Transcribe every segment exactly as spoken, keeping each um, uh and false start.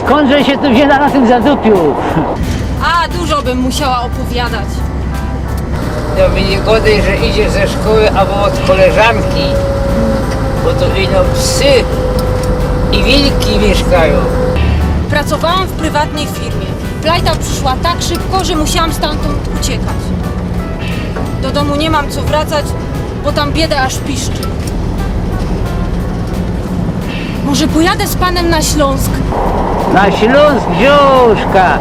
Skōndże sie tu wziōna na tym zadupiu? A, dużo bym musiała opowiadać. No mi niy godej, że idziesz ze szkoły abo ôd koleżanki, bo tu ino psy i wilki miyszkajōm. Pracowałam w prywatnej firmie. Plajta przyszła tak szybko, że musiałam stamtąd uciekać. Do domu nie mam co wracać, bo tam bieda aż piszczy. Może pojadę z panem na Śląsk? Na Śląsk, dziuszka!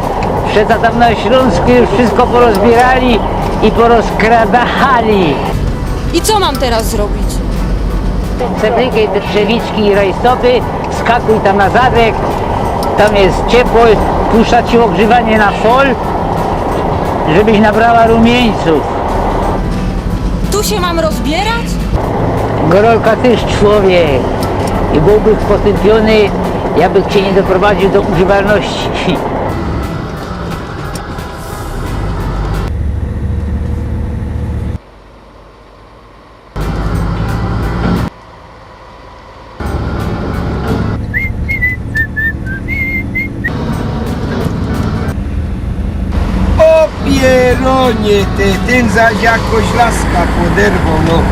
Przeca tam na Ślōnsku już wszystko porozbiyrali i porozkradali. I co mam teraz zrobić? Przeplikej te trzewiczki i rajstopy, skakuj tam na zadek, tam jest ciepło, puszczać ci ôgrzywanie na fol, żebyś nabrała rumieńcōw. Tu się mam rozbierać? Gorolka, tyż człowiek i byłbyś potępiony, jakbych cię nie doprowadził do używalności. O pierōnie, ty, tyn zaś jakoś laska poderwoł, no.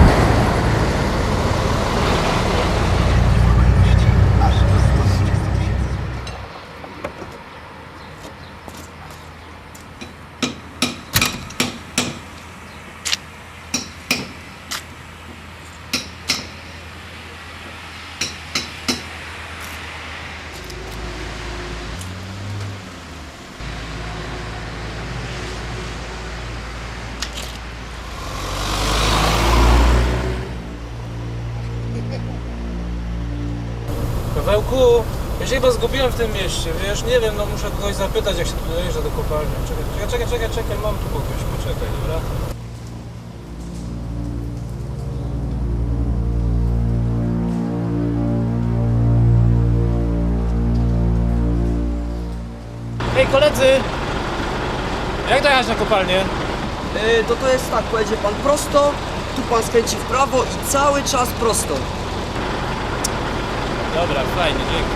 Pawełku, ja się chyba zgubiłem w tym mieście, wiesz, nie wiem, no muszę kogoś zapytać, jak się tu dojeżdża do kopalni. Czekaj, czekaj, czekaj, czekaj, czekaj, mam tu kogoś, poczekaj, dobra? Hej, koledzy! Jak dojechać na kopalnię? Y, to, to jest tak, pojedzie pan prosto, tu pan skręci w prawo i cały czas prosto. Dobra, fajnie, dzięki.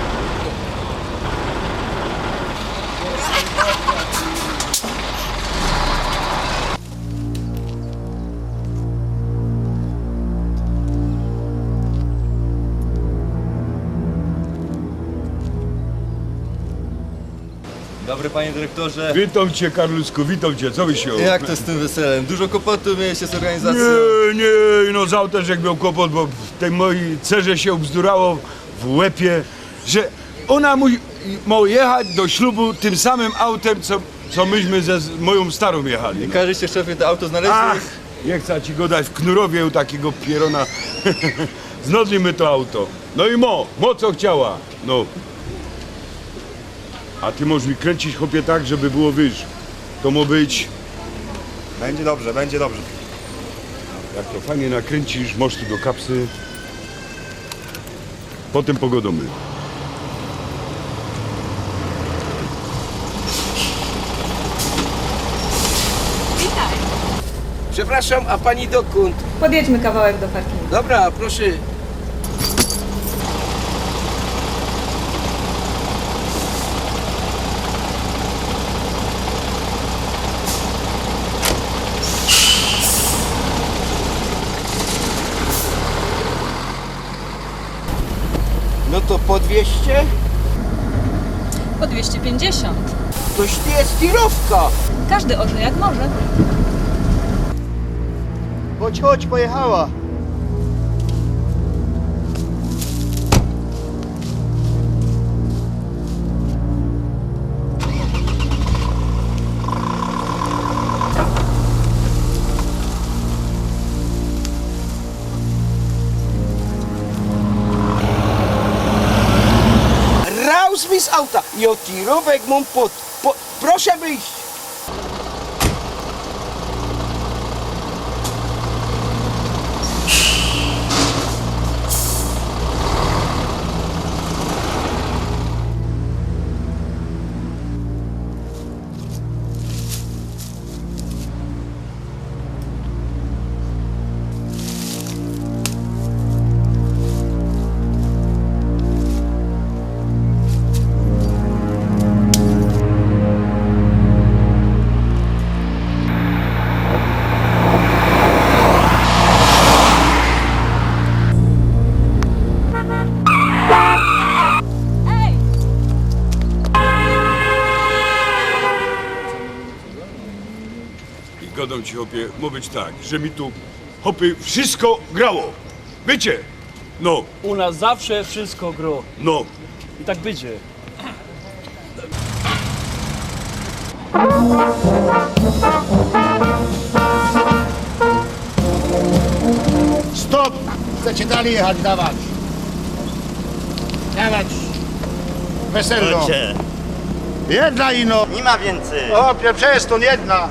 Dobry, panie dyrektorze. Witōm cię, Karlusku, witōm cię. Co byś miał? Jak to z tym weselem? Dużo kłopotu mieliście z organizacją? Nie, nie, no z autym żech miał kłopot, bo tej mojej cerze się ubzdurało w łepie, że ona musi, ma jechać do ślubu tym samym autym, co, co myśmy ze z moją starą jechali. I no. Każe ci szefie to auto znaleźć? Ach, nie chcę ci godać, w Knurowie u takiego pierona znodli my to auto. No i mo, mo co chciała. No. A ty możesz mi kręcić, chłopie, tak, żeby było, wiesz, to mo być. Będzie dobrze, będzie dobrze. Jak to fajnie nakręcisz, masz tu do kapsy. Potym pogodomy. Witaj. Przepraszam, a pani dokąd? Podjedźmy kawałek do parkingu. Dobra, proszę. No to po dwieście? Po dwieście pięćdziesiąt. Coś ty jest tirowka! Każdy orze jak może. Chodź, chodź, pojechała. Raus mi z auta! Jo, tirowek mōm pod, pod, proszę wyjść! Powiem ci, chopie, mo być tak, że mi tu, chopie, wszystko grało. Wiycie? No, U nas zawsze wszystko gro. No. I tak bydzie. Stop! Chcecie dalej jechać? Dawać! Dawać! Weselno! Jedna ino! Niy ma wiyncyj! O, prze-, przez to jedna!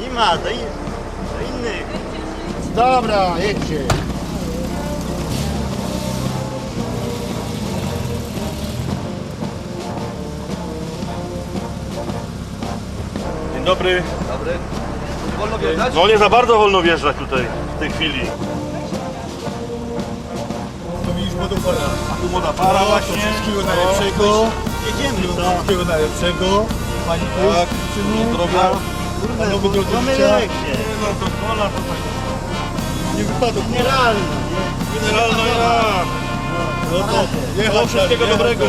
Niy ma, do, in-, do innych! Dobra, jedźcie! Dzień dobry. Dobry. Wolno wjeżdżać? No nie za bardzo wolno wjeżdżać tutaj w tej chwili. To widzisz, młoda para. A tu młoda para właśnie. Wszystkiego najlepszego. Jedziemy. Wszystkiego najlepszego. Pani tak, zdrowia. Panowie do odbicia. Nie wypadło. Generalna, ja. No to wszystkiego dobrego.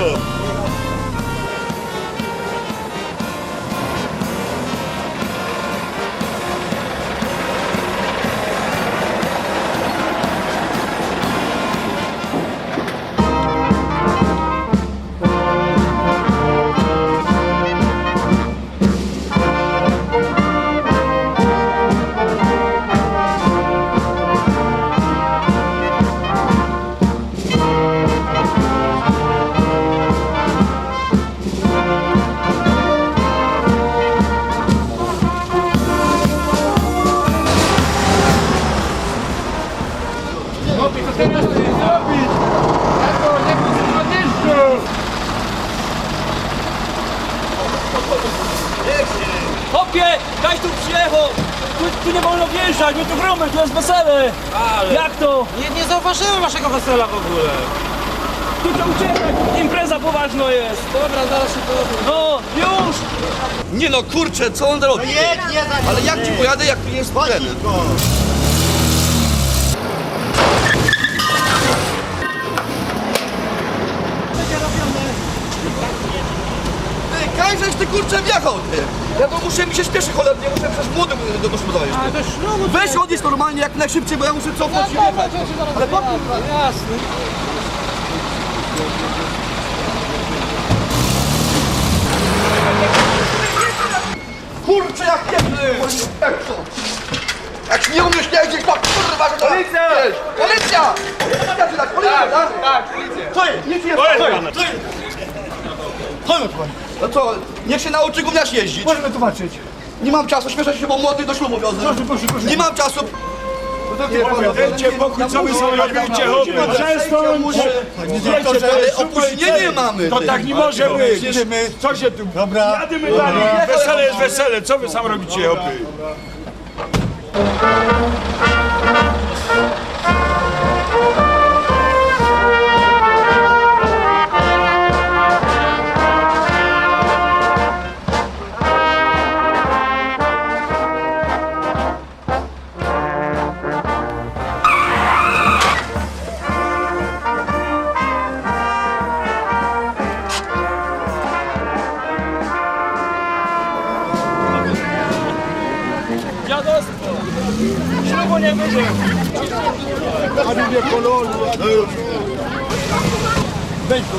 Chłopie, to teraz to jest zrobić! Ja to nie chcę. Chłopie, kaś tu przijechał! Tu, tu niy wolno wjeżdżać, my tu gromy, tu jest wesele! Ale Jak to? Nie, nie zauważyłem waszego wesela w ogóle. Tu trzeba uciekać, impreza poważna jest! Dobra, zaraz się to... No, już! Nie no, kurczę, co on robi? No jedź, nie za nim. Ale jak ci pojadę, jak tu jest ten? Ty, kaj żeś ty, kurczę, wjechał, ty! Ja to muszę, mi się śpieszy cholernie, muszę przez młody do, do szpitala jeszcze. Weź odjedź normalnie jak najszybciej, bo ja muszę cofnąć i wjechać. Ale po... Jasne. Kurczę, jak nie... Jak to? Jak nie umiesz jeździć, to kurwa, że to... Policja! Policja! Policja, tak? Tak, tak, policja. Co jest? Nic nie jest. Co jest? Co jest? Chodź, chodź. No co, niech się nauczy gówniarz jeździć. Możemy tłumaczyć. Nie mam czasu, śmieszę się, bo młody do ślubu wiozę. Proszę, proszę, proszę. Nie mam czasu. Dejcie pokój, co wy sobie robicie, chłopie? Przestań. Muszę. Wiecie, to jest... Ale opóźnienie mamy, to ty. Tak nie może być. Co się tu... Dobra. Jadymy dalej. Wesele jest wesele. Co wy sam robicie, chłopie? Dziadostwo! Ślubu nie będzie! A lubię koloru! Weź go.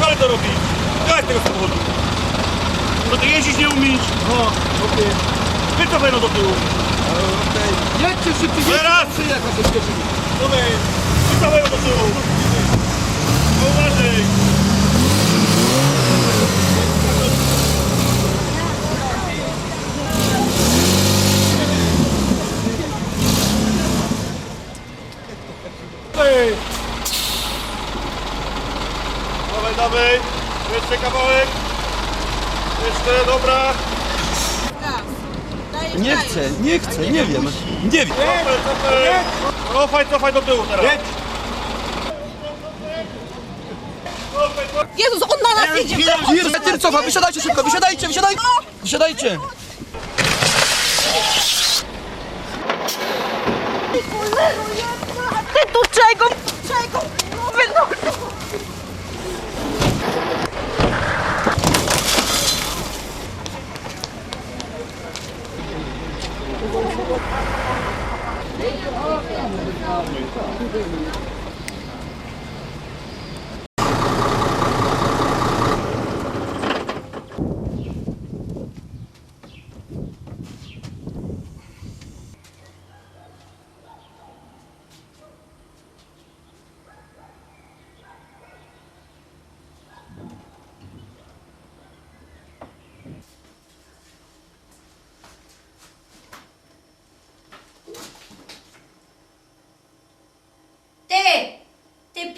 Co ale to robi? Daj tego samochodu. No ty jeździć nie umiesz. No, okej. Wycofaj no do tyłu. Okej. Jedźcie szybciej, jedźcie. Teraz! Przyjechać do Cieszyny. Dobra, wycofaj no do tyłu. No uważaj. Dawaj, dawaj. Jeszcze kawałek. Jeszcze, dobra. Gaz. Dajesz, Nie dajesz. Chcę, nie chcę, nie wiem. Nie wiem. Cofaj, cofaj. Cofaj, cofaj do tyłu teraz. Jezus, on na nas idzie! Jezus, ty, cofa, wysiadajcie szybko, wysiadajcie, wysiadajcie! Wysiadajcie! Ty tu czego? Czego? Wy no...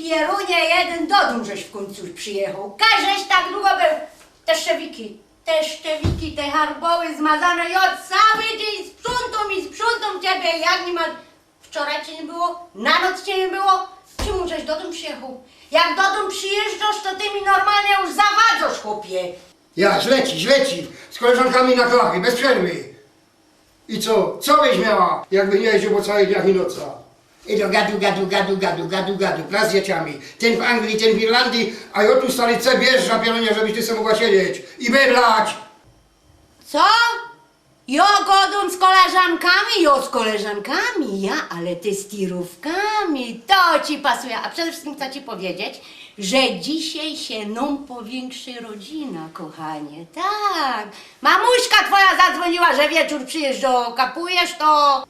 Pierunie jeden, do dōm żeś w kōńcu przijechoł. Każ żeś tak dugo bōł. Te szczewiki, te szczewiki, te harboły zmazane. Jo cały dziyń sprzątōm i sprzątōm ciebie, jak niy ma. Wczoraj cię niy było, na noc cię niy było. Czymu żeś do dōm przijechoł? Jak do dōm przijyżdżosz, to ty mi normalnie już zawadzosz, chopie. Ja, źle ci, źle ci. Z koleżankami na klachy, bez przerwy. I co? Co byś miała, jakby niy jeździōł po cołych dniach i nocach? I do gadu, gadu, gadu, gadu, gadu, gadu, gra z dzieciami. Tyn w Anglii, tyn w Irlandii, a jo tu, stary, ce bierzesz na pierōnie, żebyś ty se mogła siedzieć i bydlać. Co? Jo godōm z koleżankami? Jo z koleżankami, ja, ale ty z tirōwkami, to ci pasuje. A przede wszystkim chcã ci powiedzieć, że dzisiej sie nōm powiynkszi rodzina, kochanie, tak. Mamuśka twoja zadzwōniła, że wieczōr przijyżdżo, kapujesz to?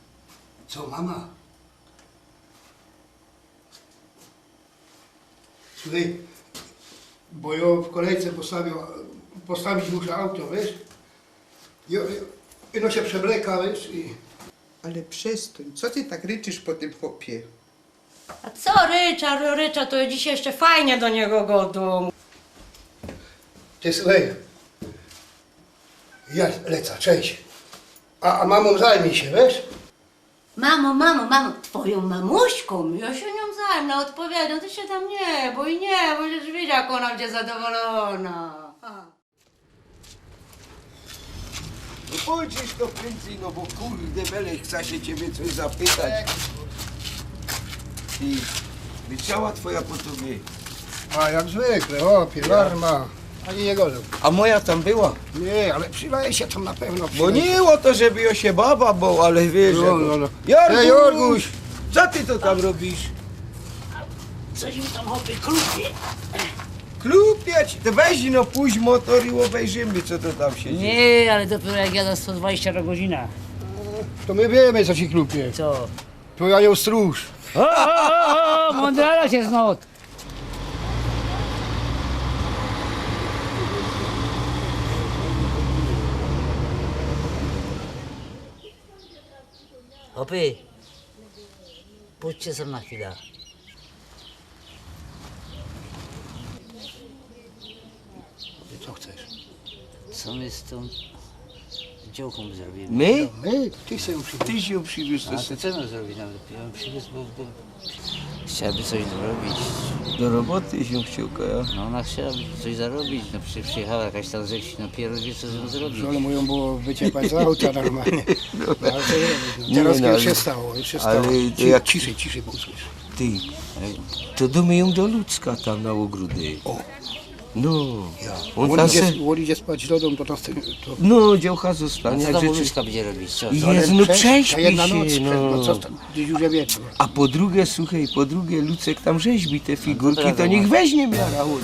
Co, mama? Słuchej, bo jo w kolejce postawiōł, postawić muszã auto, wiysz? Jo, jo, no sie przebleka, wiysz, i... Ale przestōń, co ty tak ryczysz po tym chopie? A co rycza, rycza, to jo dzisiej jeszcze fajnie do niego godōm. Ty, słuchej, ja lecã, cześć. A, a mamōm zajmij sie, wiysz? Mamo, mamo, mamo, twojōm mamuśkōm? Jo sie niōm zajmã, ôdpowiadōm, ty sie tam niy bōj, niy bōj, żeś widziała, jak ôna bydzie zadowolōna. A. No pojdziesz to prędzej, no bo kurde, bele chcã sie ciebie coś zapytać. Ty, ryczała twoja po tobie? A jak zwykle, chopie, darma. Ani niy godōm. A moja tam była? Niy, ale przilezie tam na pewno. Bo niy ô to, żeby jo sie baba bała, ale wiysz, no, no, no. Jorguś! Ej, Jorguś! Co ty to tam robisz? Coś mi tam, chopie, klupie. Klupie ci? To weź no, puść motor i ôbejrzymy, co to tam sie dzieje. Niy, ale dopiero jak jadã sto dwadzieścia na godzinã. To my wiymy, co ci klupie. Co? To ja ją stróż. Ô, ô, ô, ô, mōndrala sie znod. Chopie, pōdźcie sam na chwila. Ty co chcesz? Co my z tōm dziołkōm zrobimy? My? My? Ty se ją przywiózł. Ty się ją przywiózł, to... A to co ją zrobić? No, ją przywiózł, bo, bo... Chciałaby coś dorobić. Do roboty się chciałka, ja? No, ôna chciałaby coś zarobić, no, przi-, przijechała jakaś tam ze wsi, no, pierōn wiy, co z niōm zrobić. No, ale mu ją było wyciepać z auta normalnie. No, ale to nie, no, teraz już się stało, już się stało. Ale to ci-, jak ciszej, ciszej, bo usłyszysz. Ty, to dōmy ją do ludzka tam na ôgrōdek. O. No. Ja. Ôn tam idzie, se ôn idzie spać do dōmu, to tam z tego, to... No, dziołcha zostanie. A co tam jak u ludzka bydzie robić? Co, co? Jezu, no prześpi się, no. Jedna noc, no co tam, gdzieś już wieczōr. A po drugie, słuchej, po drugie, Lucek tam rzeźbi te figurki, to niech weźmie miara, ôn.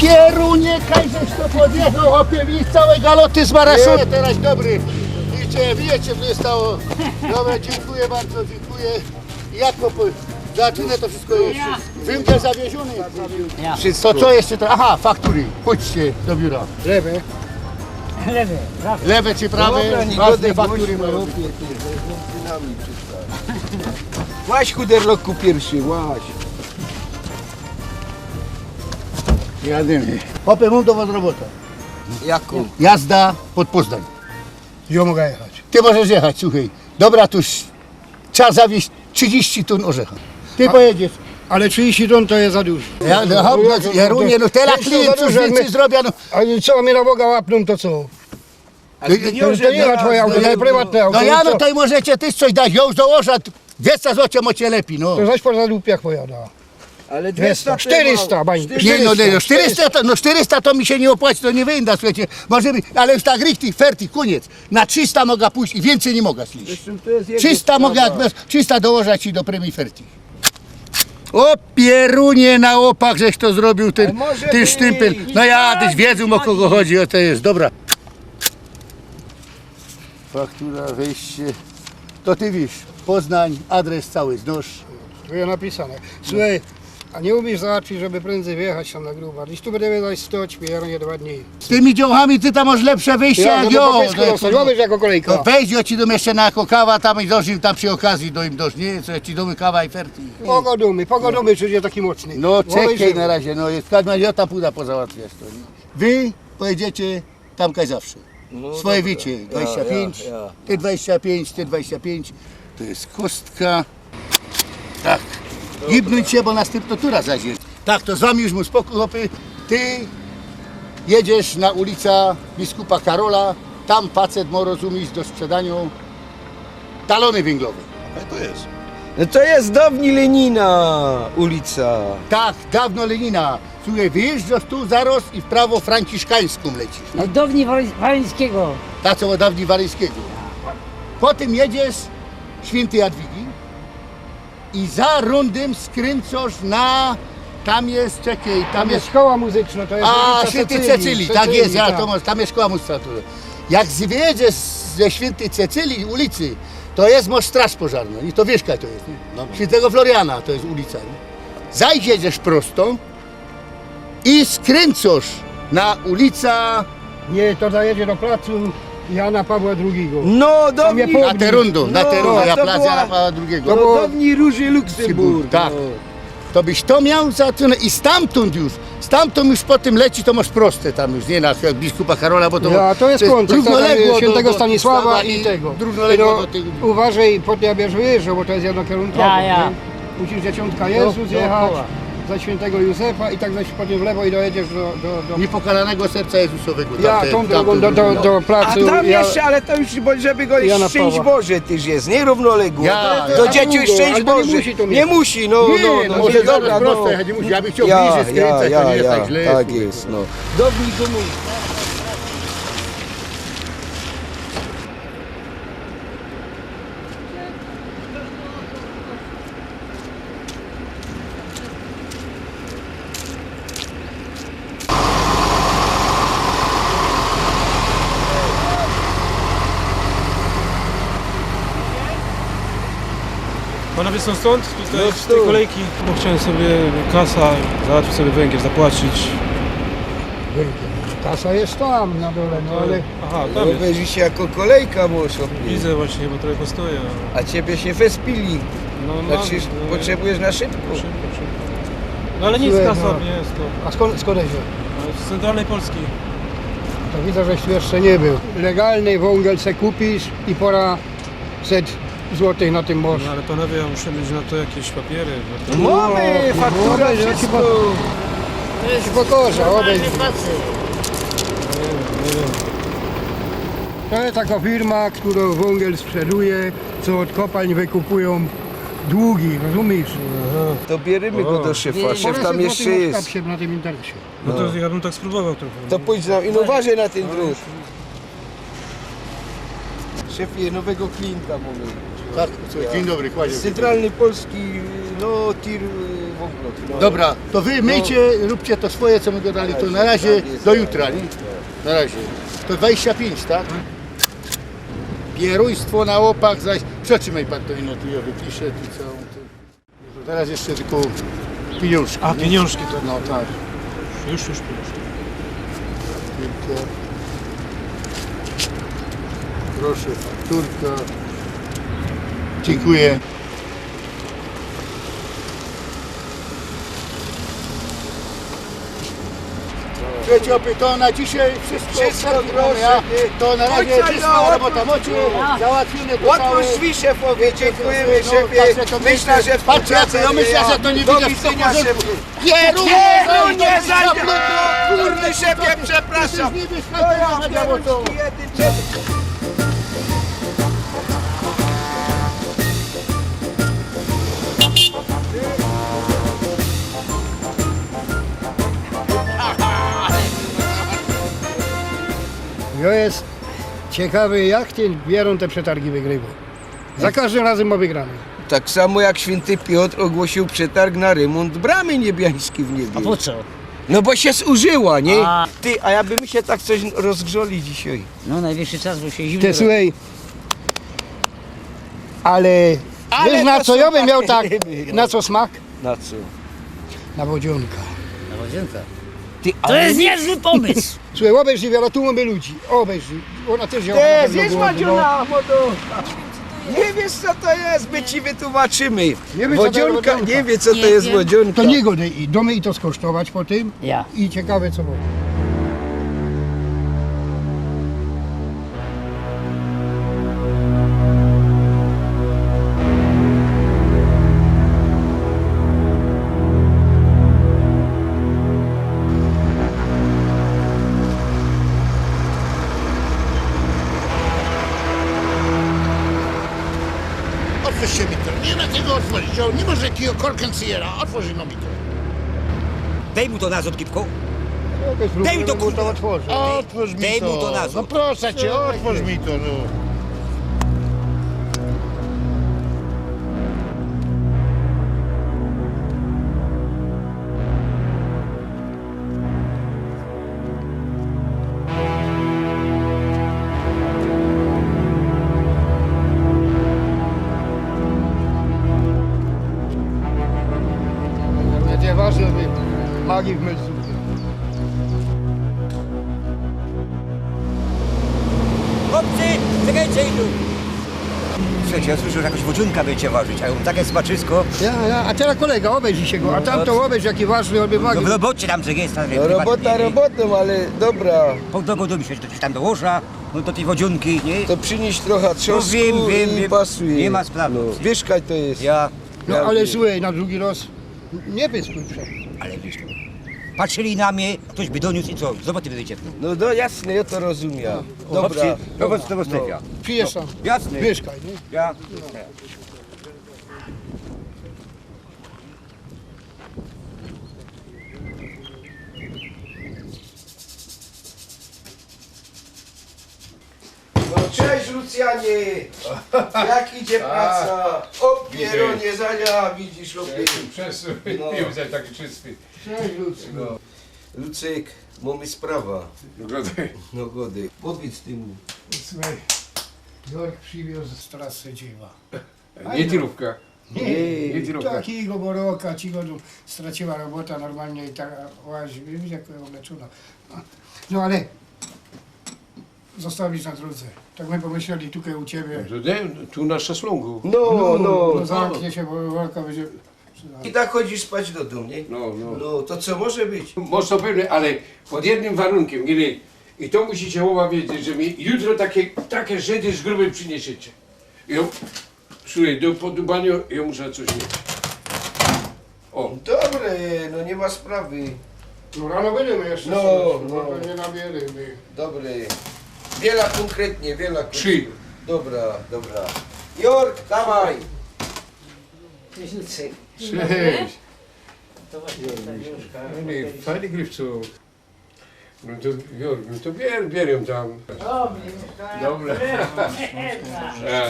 Pierōnie, kaj żeś to podjechał, chopie, mi całe galoty zmaraszowało. Nie, teraz dobry. Widzicie, widzicie, co się stało. Dobra, dziękuję bardzo, dziękuję. Jak to po-, zaczynę, to wszystko jest. Węgiel zawieziony. Ja. To co jeszcze? To, aha, faktury. Chodźcie do biura. Lewe. Lewe, prawe. Lewe czy prawe? Dobra, nie ważne, gadaj faktury głośno, mają być. Łaź, chuderloku, pierwszy, łaź. Jadymy. Chopie, mōm do was robota. Jaku? Jazda pod Poznań. Jo mogã jechać. Ty możesz jechać, słuchej. Dobra, tu s-, trzeba zawieźć trzidziści tōn ôrzecha. Ty pojedziesz. Ale trzidziści tōn to jest za dużo. Ja, no, hop, no, ja równie, no, tela kliyntōm wiyncyj zrobiã, no. A co, mie na Boga łapnōm, to co? To, to nie ma twoje auto, to jest prywatne auto. No ja, no to i możecie tyż coś dać, jo już dołożã, dwiesta złotych mocie lepij, no. To zaś po zadupiach pojada. Ale dwiesta, sztyrysta, bań. Nie, no, nie, no, sztyrysta to, no, sztyrysta to mi sie niy ôpłaci, to niy wyjynda, słuchejcie. Może by, ale już tak richtig, fertig, kōniec. Na trzysta mogã pōjść i wiyncyj niy mogã iść. Zresztą to jest jego sprawa. Trzysta mogã, jak masz, trzysta dołożã ci do prymij, fertig. Ô pierōnie, na ôpak żeś to zrobiōł, tyn, tyn sztympel. No ja tyż wiedzył, ô kogo chodzi, ô to jest, dobra. Faktura, wejście. To ty wiysz, Poznań, adres cały znosz. Tu je napisane. Słuchej, a niy umiesz załatwić, żeby prędzej wyjechać tam na Grubar? Dziś tu bydymy zaś stoć, mijarnie dwa dni. Z tymi dziołchami ty tam mosz lepsze wyjście jak jŏ. Żebym po pysku dostać. Ôbejrz jako kolejka. To weź, jŏ ci dōm jeszcze na jako kawa tam i dosz im tam przi ôkazji, dōm im dosz, niy? Co, jŏ ci dōm kawa i ferti. Pogodumy, pogodumy, czy jest taki mocny. No czekej na razie, no jest, jŏ tam pōdã pozałatwiać to, niy? Wy pojedziecie tam kaj zawsze. No swoje dobra. Wiycie, dwadzieścia pięć, ja, ja. Ty dwadzieścia pięć, ty dwadzieścia pięć. To jest kostka. Tak. Gibnōńć sie, bo nastympnŏ tura zaś jest. Tak, to z wami już mōm spokōj, chopy. Ty jedziesz na ulica biskupa Karola. Tam facet mo, rozumisz, do sprzedaniŏ talōny wynglowne. A to jest? No to jest downi Lenina ulica. Tak, dawno Lenina. Słuchej, wyjeżdżŏsz tu zarŏz i w prawo Franciszkańską lecisz, niy? Od downi Wal-, Walińskigo. Ta, co od downi Walińskigo. Potym jedziesz Świyntyj Jadwigi i za rōndym skryncysz na, tam jest, czekej, tam jest szkoła muzycznŏ, to jest ulica Świyntyj Cecylii, tak jest, ja, to, tam jest szkoła muzycznŏ. Jak wyjedziesz ze Świyntyj Cecylii ulicy, to jest, mosz straż pożarnŏ i to wiysz, kaj to jest, niy? Dobra. Świyntego Floriana to jest ulica, niy? Zaś jedziesz prosto, i skryncysz na ulica. Niy, to zajedzie do placu Jana Pawła drugigo. No, downi. Na te rōndo, na te rōndo, na plac Jana Pawła drugigo. No, downi Ruży Luksemburg, tak. No. To byś to mioł za to, no i stamtōnd już, stamtōnd już potym leci, to mosz proste tam już, niy? Na biskupa Karola, bo to, ja, to jest kōntek, równoległo do, do Świętego Stanisława i tego. Równoległo do tych. Uważej, potym jak bydziesz wyjeżdżoł, bo to jest jednokierunkowo, ja, ja. Niy? Musisz Dzieciątka Jezus jechać, za Świętego Józefa i tak zaś potym w lewo i dojedziesz do, do, do Niepokalanego Serca Jezusowego. Ja, tamtym, tą drogą do, do, do placu. A tam jeszcze, ale to już, bo żeby go jeszcze Szczęść Boże też jest, niy? Równoległo. Ja, do dzieci Szczęść Boże. Ale to nie musi to mieć. Nie musi, no, no, no, może dobra, prosto jechać, nie musi. Ja bym chciał bliżej skręcać, to nie jest tak źle. Tak jest, no. Downi go mój. Panowie są stąd? Tutaj, no, z tej kolejki. Bo chciałem sobie kasa, załatwić sobie węgiel, zapłacić. Węgiel. Kasa jest tam na dole, no ale... Aha, tam jest. Wyobraź se, jako kolejka może. Widzę właśnie, bo trochę postoję. A ciebie się wespili. No, no, znaczy, no, potrzebujesz na szybko. Szybko, szybko. No ale nic, słuchaj, kasa, no, nie jest to. A skąd, skąd jest? Z centralnej Polski. To widzę, żeś tu jeszcze nie był. Legalny wągiel se kupisz i pora set złotych na tym morzu. No ale panowie, ja muszę mieć na to jakieś papiery. Mamy, faktura, wszystko. To jest normalny facet. To jest taka firma, która wągiel sprzeduje, co od kopalń wykupują długi, rozumiesz? Aha. To bierzemy go do szefa, szef tam jeszcze jest. Bierzemy. Bo to jest na tym interesie. No to ja bym tak spróbował trochę, no. To pójdź za, i uważaj na ten drut. Szefie, nowego klienta mamy. Tak, co, dzień dobry, kładzie. Z centralnej Polski, no, tir, y, wąglok, no. Dobra, to wy myjcie, róbcie to swoje, co my gadali, to na razie, do jutra, nie? Na razie. To dwadzieścia pięć, tak? Pieruństwo na łopach, zaś przetrzymaj pan to, ino tu ja wypiszę, tu całą, tu. To teraz jeszcze tylko pieniążki, nie? A, pieniążki to... No tak. Już, już pieniążki. Fakturka. Proszę, fakturka. Dziękuję. Słuchajcie, chłopie, to na dzisiaj wszystko. Wszystko, proszę, ja, nie? To na razie jest, robota macie załatwione, to całe. Otwórz drzwi, szefowie, dziękujemy, szefie. No, patrzcie, to... Myślę, że... Patrzcie, ja to, ja myślę, że to nie widać. Do widzenia, szefie. Pierunie, zajdzie! Kurde, szefie, przepraszam. To już nie wiesz, jak to... Jo, jest ciekawy, jak ten Bieroń te przetargi wygrywa. Za każdym razem ma wygrane. Tak samo jak święty Piotr ogłosił przetarg na remont bramy niebiańskiej w Niebie. A po co? No bo się zużyła, nie? A. Ty, a jakby my się tak coś rozgrzali dzisiaj. No, najwyższy czas, bo się zimno robi. Ty, słuchaj, Ale, ale wiysz, na to co sōm jŏ bych mioł takie tak ryby, no. Na co smak? Na co? Na wodziōnka. Na wodziōnka. Ty, to ale je niy- niezły pōmysł. Słuchej, ôbejrzyj, wiela tu mōmy ludzi. Ôbejrzyj. Ôna tyż je. Ty, na pewno wiysz, była, no. Wodziōnka, młodo. Niy wiysz, co to je? My ci wytłumaczymy. Niy wiysz, co to je wodziōnka? Wodziōnka, niy wiysz, co to je wodziōnka. Niy wiym. To niy gŏdej, dōmy i to skosztować potym. Ja. I ciekawe, co było. Otwōrzcie mi to. Niy ma tego otworzyć. Niy może jakigo korkiencjera. Otwōrzcie no mi to. Dej mu to nazŏd, Gipku. Dej mu to, kurwa. Otwōrz mi to. Dej mu to nazŏd. No proszã ciã, otwōrz mi to, no. Niy ważne, że magii w Melcu. Chłopcy, czekejcie, idu. Słuchejcie, jŏ słyszŏł, że jakoś wodziōnka bydziecie warzić, a jŏ mōm take smaczysko. Ja, ja, a terŏz kolega, ôbejrzyj sie go, a tamto ôbejrzyj, jaki ważny, ôbejrzyj. No, w robocie tam, że je tam. No, robota robotōm, ale dobra. Pogŏdŏ mi sie, że to ci tam dołoża, no, do tyj wodziōnki, niy? To prziniyś trocha trzŏsku i pasuje. No wiym, wiym, wiym. Niy ma sprawy. No, wiysz, kaj to je. Ja. No, ale słuchej, na drugi rŏz niy pyskuj prze- Ale wiysz, no. Patrzyli na mie, ftoś by doniōs i co? Zobaczymy, wyjdzie. No, no jasne, jŏ to rozumiã. No. Dobra. Dobrze, dobrze, dobrze, ja. Przijdziesz tam. Jasne. Miyszkaj, niy? Ja. No, cześć, Lucjanie! Jak idzie praca? O pierōnie, za ja, widzisz, chłopie. Cześć, cześć. No. Miły zaś taki czysty. Cześć, Lucek. No. Lucek, mōmy sprawa. No gŏdej. No gŏdej. Powiydz ty mu. Słuchej, Jŏrk prziwiōz z trasy dzieła. Niy tirówka. Niy. Niy tirówka. Takigo boroka, ci gŏdōm, straciła robota normalnie i tak łazi, wiysz, jak ôbleczōno. No ale zostawić na drōdze. Tak my pōmyśleli tukej u ciebie. No to niy, tu na szaslōngu. No, no. No, zamknie sie, bo boroka bydzie. I tak chodzisz spać do dōmu, niy? No, no. No, to co może być? Może to pewnie, ale pod jednym warunkiem, niy? I to musicie ôba wiedzieć, że mi jutro takie, takie Żydy z grubej prziniesiecie. I Słuchej, do podubaniŏ jŏ muszã coś mieć. O. Dobre, no niy ma sprawy. No rano bydymy jeszcze. No, coś, no. Bo to niy nabiyli my. Dobre. Wiela kōnkretnie, wiela kōnkretnie. Trzi. Dobra, dobra. Jŏrk, dawaj. Cześć, Lucek. Cześć. To właśnie ta książka. No niy, fajny gryfcu. No to, Jŏrk, no to bier, bier jã tam. O, dobra. Dobra. E,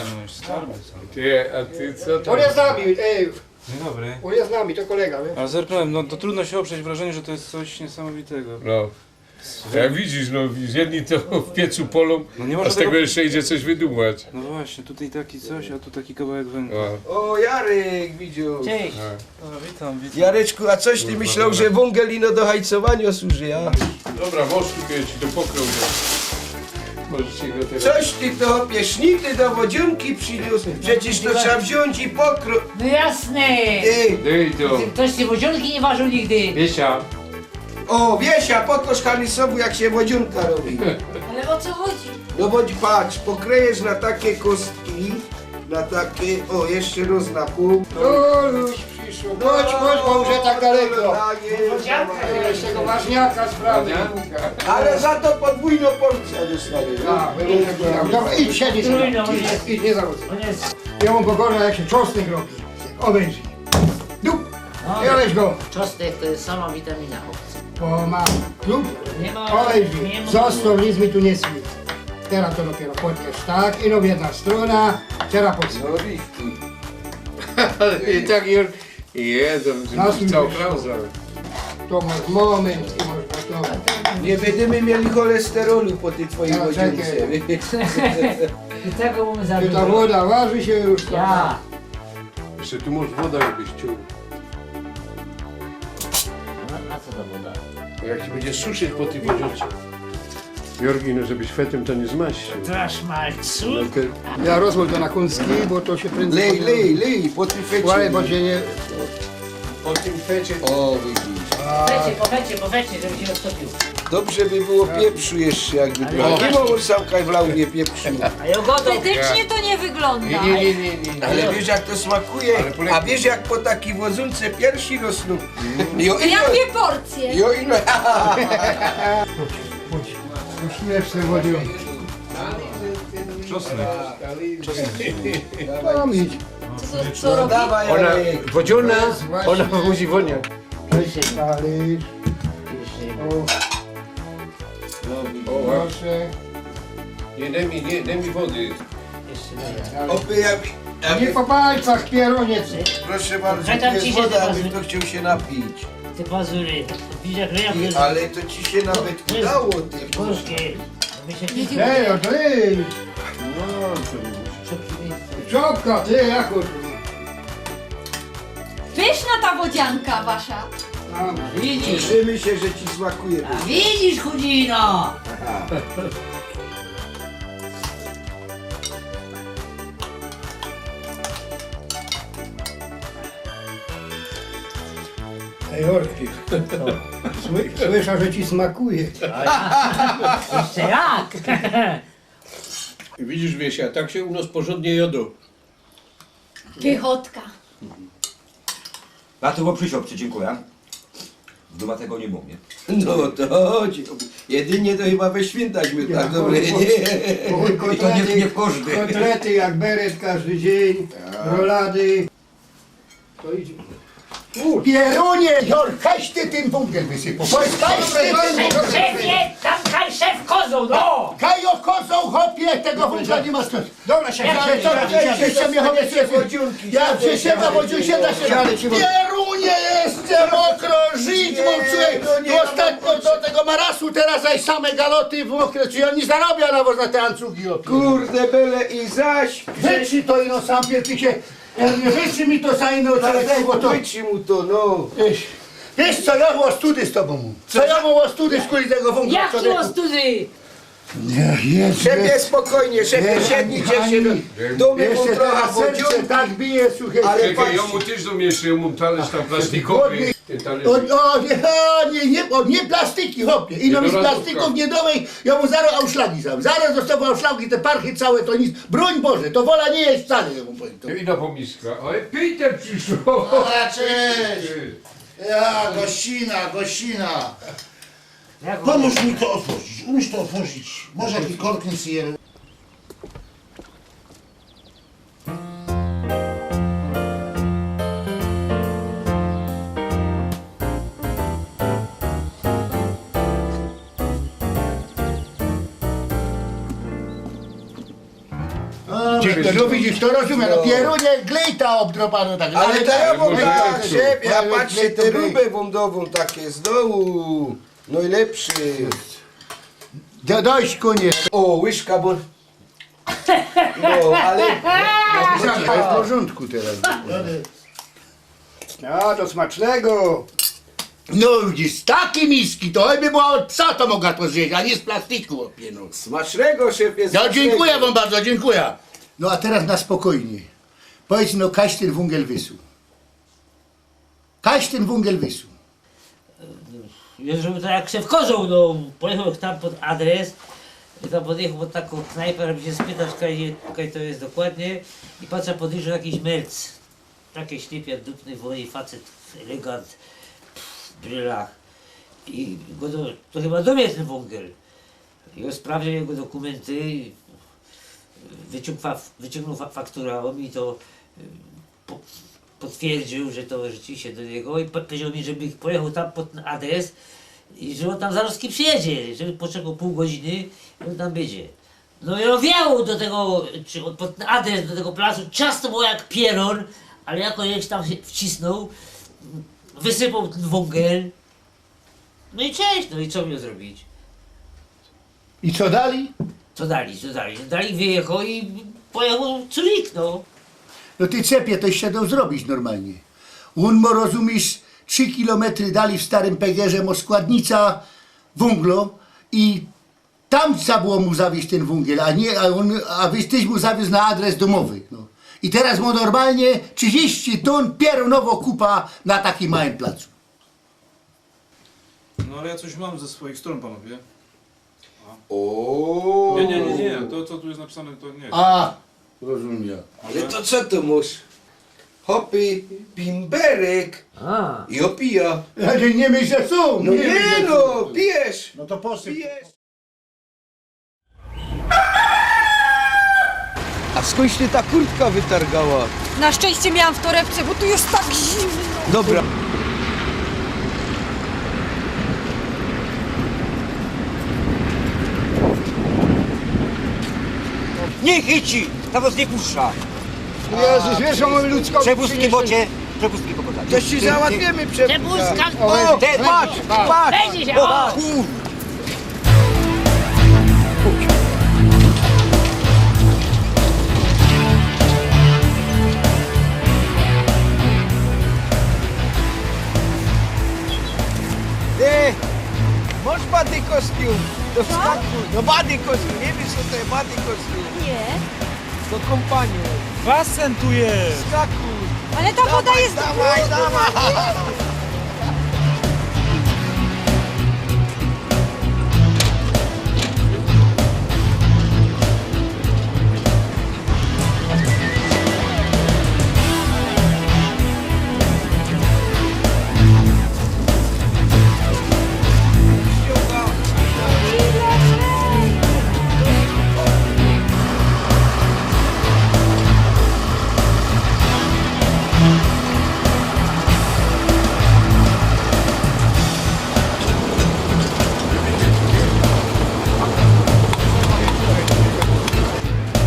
ty, a ty co tam? Ôn je z nami, ej. Dzień dobry. Ôn je z nami, to kolega, wiysz? Ale zerknąłem, no to trudno się oprzeć wrażeniu, że to jest coś niesamowitego. No. Jak widzisz, no, jedni to w piecu polōm, no nie można tego, a z tego jeszcze idzie coś wydubać. No właśnie, tutaj taki coś, a tu taki kawałek węgla. No. O, Jarek, widzisz. Cześć. No. O, witam, witam. Jareczku, a coś ty myślał, że wōngel ino do hajcowaniŏ służy, a? Dobra, włos tu, ja ci to pokroju. Możecie go teraz. Coś ty to, chłopie, sznity do wodziōnki prziniōs. Przecież to trzeba wziōńć i pokro-, no jasne. Ty. Dej to. Ty, ktoś tej wodziōnki niy warziōł nigdy. Wiesia. O, Wiesia, pokosz Hanysowi, jak sie wodziōnka robi. Ale o co chodzi? No bo patrz, pokrojesz na takie kostki. Na takie, o, jeszcze rŏz na pōł. No, już przyszło. Chodź, chodź, bo już tak daleko. Jeszcze tego ważniaka sprawię. Ale za to podwójnõ porcyjõ dostaniesz. Tak, dobra, idź, siedź, idź, niy zawrōcij. Jŏ mōm go gorza, jak sie czosnek robi. Ôbejrzyj. Dup. Ja, weź go. Czosnek to je sama witamina, chłopcy. Bo ma klub. Niy ma. Ôbejrzyj. Niy ma. Zostaw, nic mi tu niy smyj. Terŏz to dopiyro potniesz, tak? Ino w jedna strōna, terŏz potniesz. No, richtig. I tak już, Jezu, całą klauzę. To masz moment i możesz gotować. Niy bydymy mieli cholesterolu po tyj twojij wodziōnce. Tego mamy za dużo. Czy ta woda waży się już? Ja. Jeszcze tu masz woda, jakbyś chciał. No, a co ta woda? Jak się będzie suszyć po tej wodzie. Jorgi, no żebyś fetem to nie zmaścił. Strasz malcu. No ty... Ja rozłożę to na kąski, bo to się prędzej... Lej, lej, lej, po tym fecie. Słuchaj, bo się nie... Po tym fecie. O, widzisz. Fecie, po fecie, po fecie, żeby się roztopił. Dobrze by było pieprzu jeszcze, jakby było. Nie ma sam kaj wlał, nie pieprzu. A ja gotowy. Estetycznie to nie wygląda. Nie, nie, nie, nie, nie. Ale wiesz, jak to smakuje? Ale po... A wiesz, jak po takiej wodzące piersi rosną? Jo, ile... Jakie porcje? Jo, ile... Chodź, chodź. Już nie chcę wody. Czosnek. Czosnek. Mam iść. Co, co, co robi? Dawaj, ona Janek. Wodziona, ona musi woniać. Weź talerz. O. O, proszę. Nie, daj mi, nie, daj mi wody. Jeszcze daj. Opy, ja, ja... Nie po palcach, pierunie. Proszę bardzo, tu jest woda, bym to chciał się napić. Te pazury, widzisz, jak ryja... I, ale to ci się nawet udało, ty. Gorzkie. Ej, no to ej. No, to... Czopka, ty, jako... Pyszna ta wodzianka wasza. A, widzisz. Cieszymy się, że ci smakuje. A widzisz, chudzino. Aha. Ej, Jorki. Sły-, słyszałem, że ci smakuje. Jeszcze jak? I widzisz, Wiesia, tak się u nas porządnie jadło. Pychotka. Ja tu przysiąc, ci dziękuję. W doma tego nie mam, nie? No to chodzi. Jedynie to chyba we święta my tak dobre, nie? I to nie, nie w kożdy. Kotlety jak beret każdy dzień, rolady. To idzie. Pierunie, Jor, kaś ty tyn wōngel wysypał. Kaś ty tyn wōngel. Szefie, tam kaj szef kozoł, no! Kaj o kozoł, chopie, tego wōngla niy ma skōnd. Dobra, szefie, ale to, to, to, to, to, to, to, to, ja przyszedłem, bo tu się da się. Pierunie, jeszcze mokro żyć, bo słuchaj, no nie, no, ostatnio do tego marasu, teraz zaś same galoty mokre, czy ja nie zarobię na was na te ancugi, chopie. Kurde, byle i zaś. Wytrzyj to, ino sam pier-, ty się Ja nie, wytrzyj mi to za inne, ale to, bo to... Wytrzyj mu to, no. Wiesz, wiesz co, ja mam ostudy z tobą. Co ja mam ostudy, skuli tego wōngla, człowieku. Jakie ostudy? Nie, nie, szefie, spokojnie, szefie, siednij, ciesz się. Dōmy mu trochę serce tak bije, słuchaj. Ale czekaj, patrz. Ja mu też dōm jeszcze, ja mam talerz tam plastikowy. Ten talerz. O, o, nie, nie, nie, o, nie plastiki, chopie. Ino mi z plastików nie dawaj, ja mu zaraz auszlagi sam. Zaraz dostawam auszlagi, te parchy całe, to nic. Broń Boże, to wola nie jest wcale, ja mu powiem to. Idę po miska. Oj, Peter przyszedł. A, cześć. Ja, gościna, gościna. Pomóż mi to otworzyć, umiesz to otworzyć? Może jakiś korkyn syje. Dzień dobry. No widzisz, to rozumiem, no pierunie, glejta obdrobano tak. Ale to ja mam tak, szefie, ja patrzcie, te ruby wōm dowōm takie z dołu. Najlepszy. Do-, dość, koniec. O, łyżka, bo... No, ale... To jest w porządku teraz. A, do smacznego. No widzisz, z takiej miski, to choćby była od psa, to mogła to zjeść, a nie z plastiku, chopie, no. Smacznego, szefie, smacznego. No, dziękuję wam bardzo, dziękuję. No a teraz na spokojnie. Powiedz, no, kaś tyn wōngel wysuł. Kaś tyn wōngel wysuł. Już żeby to jak szef kozoł, no, pojechał tam pod adres, i tam podjechał pod taką knajpę, żeby się spytać, kaj, kaj to jest dokładnie. I patrzę, podjechał jakiś merc. Taki ślipia dupny, woli facet, elegant, w brylach. I go do, to chyba do mnie ten wōngel. I on sprawdził jego dokumenty, wyciąg-, fa-, wyciągnął fa-, fakturę, a on mi to, y, po-, potwierdził, że to rzeczywiście do niego i po-, powiedział mi, żeby pojechał tam pod ten adres i że on tam zaraz przyjedzie, żeby poczekał pół godziny i on tam będzie. No i on wjechał do tego, czy on pod ten adres, do tego placu, ciasno było jak pierōn, ale jako żeś tam się wcisnął, wysypał ten wōngel. No i cześć, no i co miał zrobić? I co dalej? Co dalij, co dalij? Dalij wyjechoł i pojechoł curik, no. No ty, cepie, to sie dŏ zrobić normalnie. Ôn mo, rozumisz, trzi kilometry dalij w Starym Pegerze mo składnica wōnglo i tam trzeba było mu zawiyźć tyn wōngiel, a niy, a ôn, a wiyś tyś mu zawiōz na adres dōmowy, no. I teroz mo normalnie trzidziści tōn pierōnowo kupa na takim małym placu. No ale ja coś mam ze swoich strōn, panowie. O. Nie, nie, nie, nie. To, co tu jest napisane, to nie. A, rozumiem. Ale to co ty masz? Hopy, bimberek. A. I opija. Ale nie myślę, co? No nie, no, pijesz. No to posyp. Pijesz. A skądś ty ta kurtka wytargała? Na szczęście miałam w torebce, bo tu jest tak zimno. Dobra. Nie chyci! Ta was nie puszcza! Jezus, wiesz, o moim ludzkości. Przepustki przyniesiesz. Bocie, przepustki po. To ci załatwimy przepustkę. Przepustka. O, te, patrz, patrz. Będzie się, o. O, kur- Ty, masz bady kostium? To wskakuj. No bady kostium, nie wiesz co to jest bady kostium? Nie. Do kąpania. Basen tu jest. Wskakuj. Ale ta woda jest brudna. Dawaj, dawaj.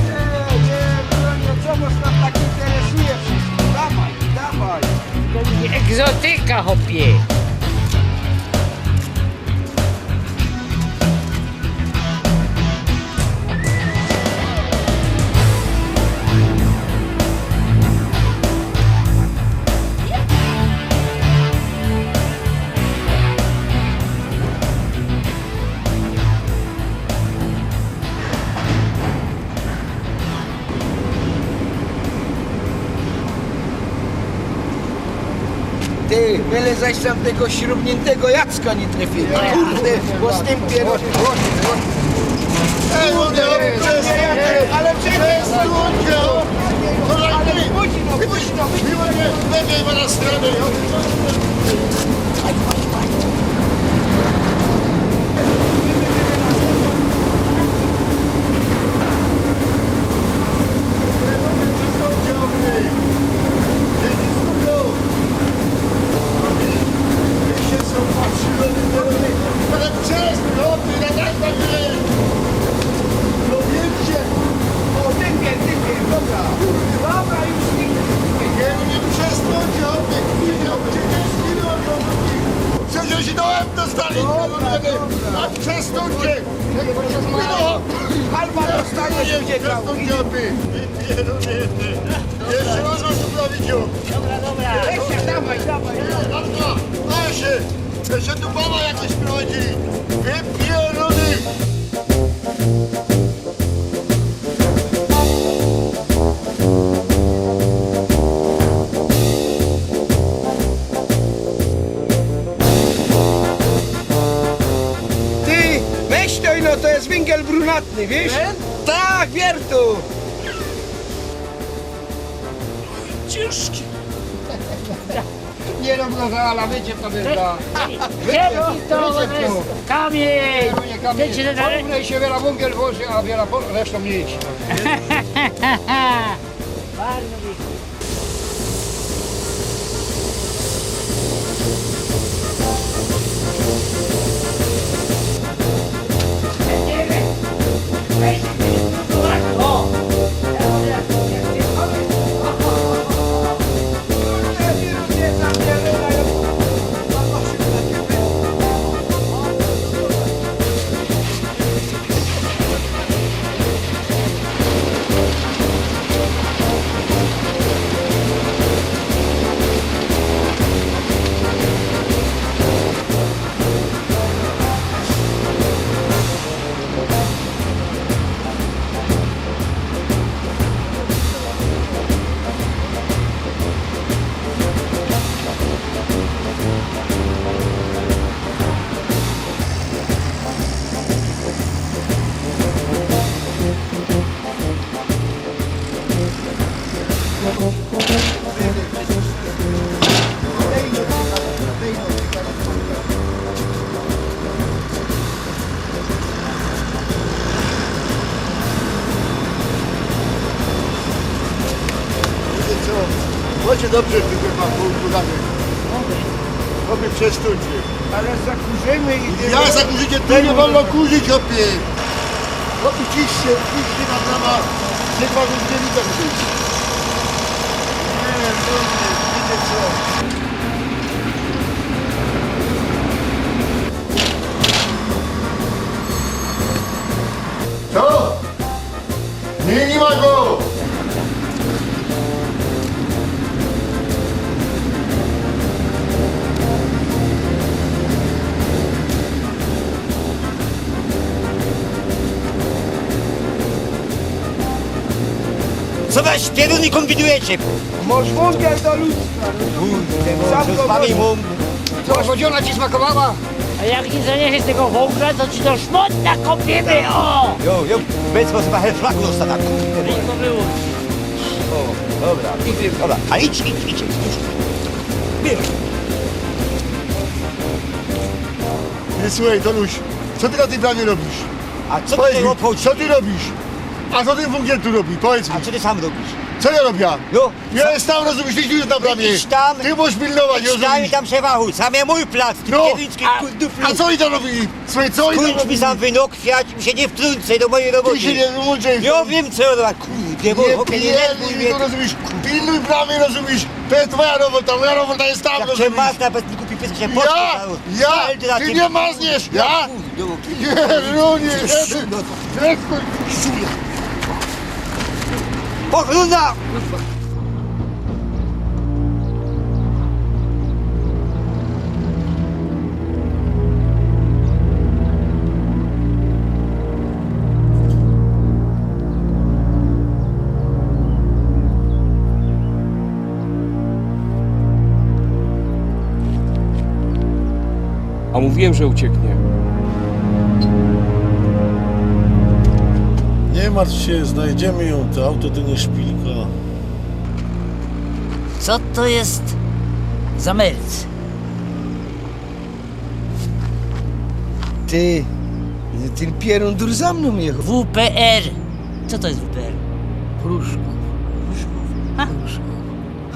Nie, nie, Bruno, co was tam tak interesuje wszystko? Dawaj, dawaj. Egzotyka, chopie. Ty, byle zaś tam tego śrubniętego Jacka nie trefili. Kurde, bo z tym pier- Ej, no, no, ale przecież... Ale późno, późno, późno. Przecież i dołem dostali, a przestōńcie! Alba dostaniesz, gdzie grał. Przestōńcie, ty! Jeszcze raz was poprawić. Dobra, dobra. Dawaj, dawaj, dawaj. Dobra, dawaj się. Jeszcze tu baba jakieś prowadzili. Wypierdolony. Ty, weź to ino, to jest węgiel brunatny, wiesz? Ten? Tak, wiertu! Ciężki. Nie no, proszę, ale wycie to wyda. Wycie, wycie to. Kamień! Kamień. Wycie to. Porównaj się, wiele węgiel włoży, a wiele po-, resztą mniej. Bardzo pięknie. Dobrze, ty chyba, kurwa. Chłopie, przestańcie. Ale zakurzymy i... Ja zakurzycie, tu nie wolno kurzyć, chłopie. Chłopie, ciszcie, ciszcie na prawa. Nie ma, nie widzę gdzieś. Nie, nie, nie, wiecie co? Co? Nie, nie ma go! Co wy z pieruny kombinujecie? Może wągiel do ludzka, no. Kurde, no, co z wami mam? Co, wodziana ci smakowała? A jak nie zaniesiesz tego wągla, to ci do szmota kopiemy, o! Jo, jo, bez was machę flag dostanę. Weź to wyłącz. O, dobra. Dobra, a idź, idź, idź, idź. Ty, słuchaj, Tonuś, co ty na tej bramie robisz? A co ty... Powiedz mi, obchodzi? Co ty robisz? A co ten wągiel tu robi? Powiedz mi. A co ty sam robisz? Co ja robię? No. Ja jestem tam, rozumiesz, ty już na bramie. Idź tam. Ty możesz pilnować, idź tam i rozumiesz? Tam się wahój. Sam je mój plac, ty... No. Pieruński, a, kurde, a co oni tam robili? Słuchaj, co oni tam robili? Skończ mi sam wynokwiać i się nie wtrącaj do mojej roboty. Ty się nie wtrącaj. Ja wiem, co ja robię, kurde, bo... Nie, chłopie, nie, nie, denerwuj mnie. To rozumiesz? Pilnuj bramy, rozumiesz? To jest twoja robota, moja robota jest tam, rozumiesz? Jak cię masz, nawet nie kupi pysk, się... Ja? Ja? Ty nie mazniesz, ja? Kurde. Pierunie, no to... Pochluna! A mówiłem, że ucieknie. Nie martw się, znajdziemy ją, to auto to nie szpilka. Co to jest za merc? Ty, ten pierun dur za mną jechał. W P R. Co to jest W P R? Pruszków. Pruszków. Ha. Pruszków.